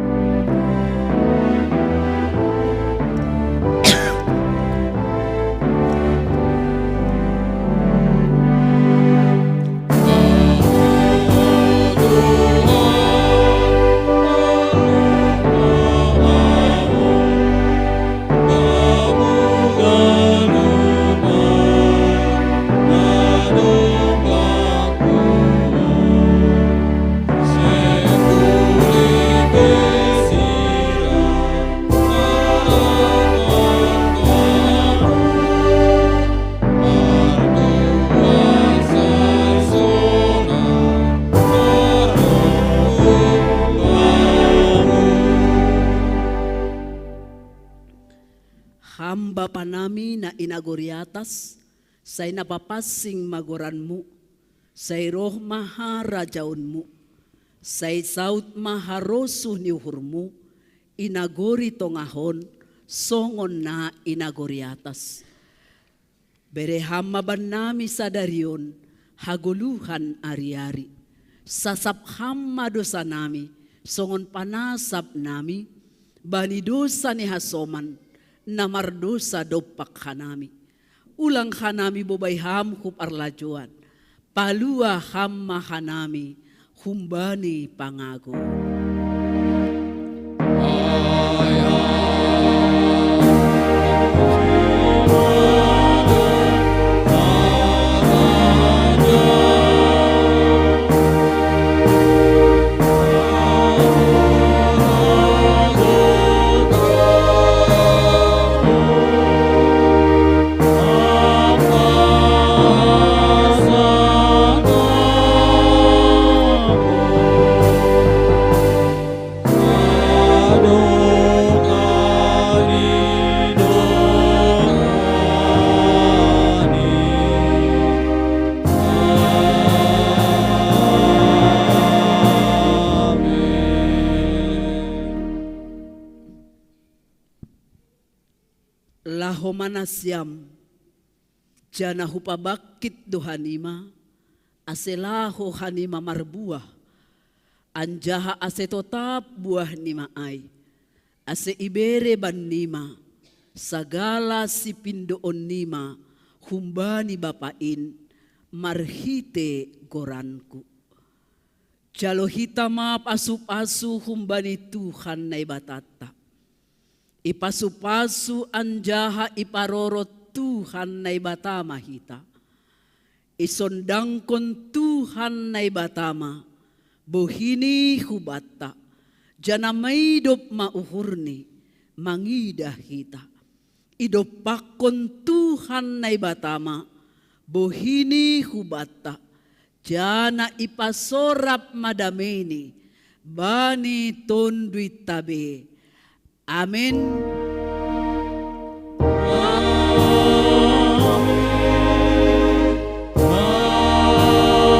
Ham Bapa nami na i nagori atas, sai na papansing ma goranMu, sai roh ma harajaonMu, sai saut ma harosuh ni uhurMu i nagori tongah on songon na i nagori atas. Bere Ham ma bannami sadari on hagoluhan ari-ari. Sasap Ham ma dousanami songon panasapnami bani dousa ni hasoman na mardousa dompak hanami. Ulang hanami bobai Ham hu parlajouan. Palua Ham ma hanami humbani pangago. Laho ma nasiam, janah hupabangkit do hanima, ase laho hanima marbuah, anjaha ase totap buahnima ai, ase ibere bannima sagala sipindoonnima humbani Bapa in marhite goranku. Jalo hita ma pasu-pasu humbani Tuhan Naibatanta. Ipasu-pasu anjaha iparorot Tuhan Naibata ma hita. Isondangkon Tuhan Naibata ma bohini hubanta, janah maidop ma uhurni mangidah hita. Idompakkon Tuhan Naibata ma bohini hubanta, janah ipasorap ma dameini bani tonduinta be. Amen. Amen.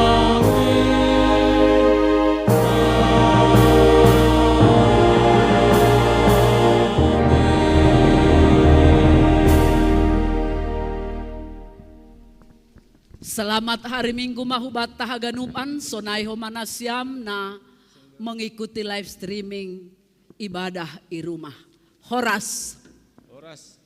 Amen. Selamat hari Minggu mahubat tahaganupan, sonai homana siam na mengikuti live streaming ibadah i rumah. Horas. Horas.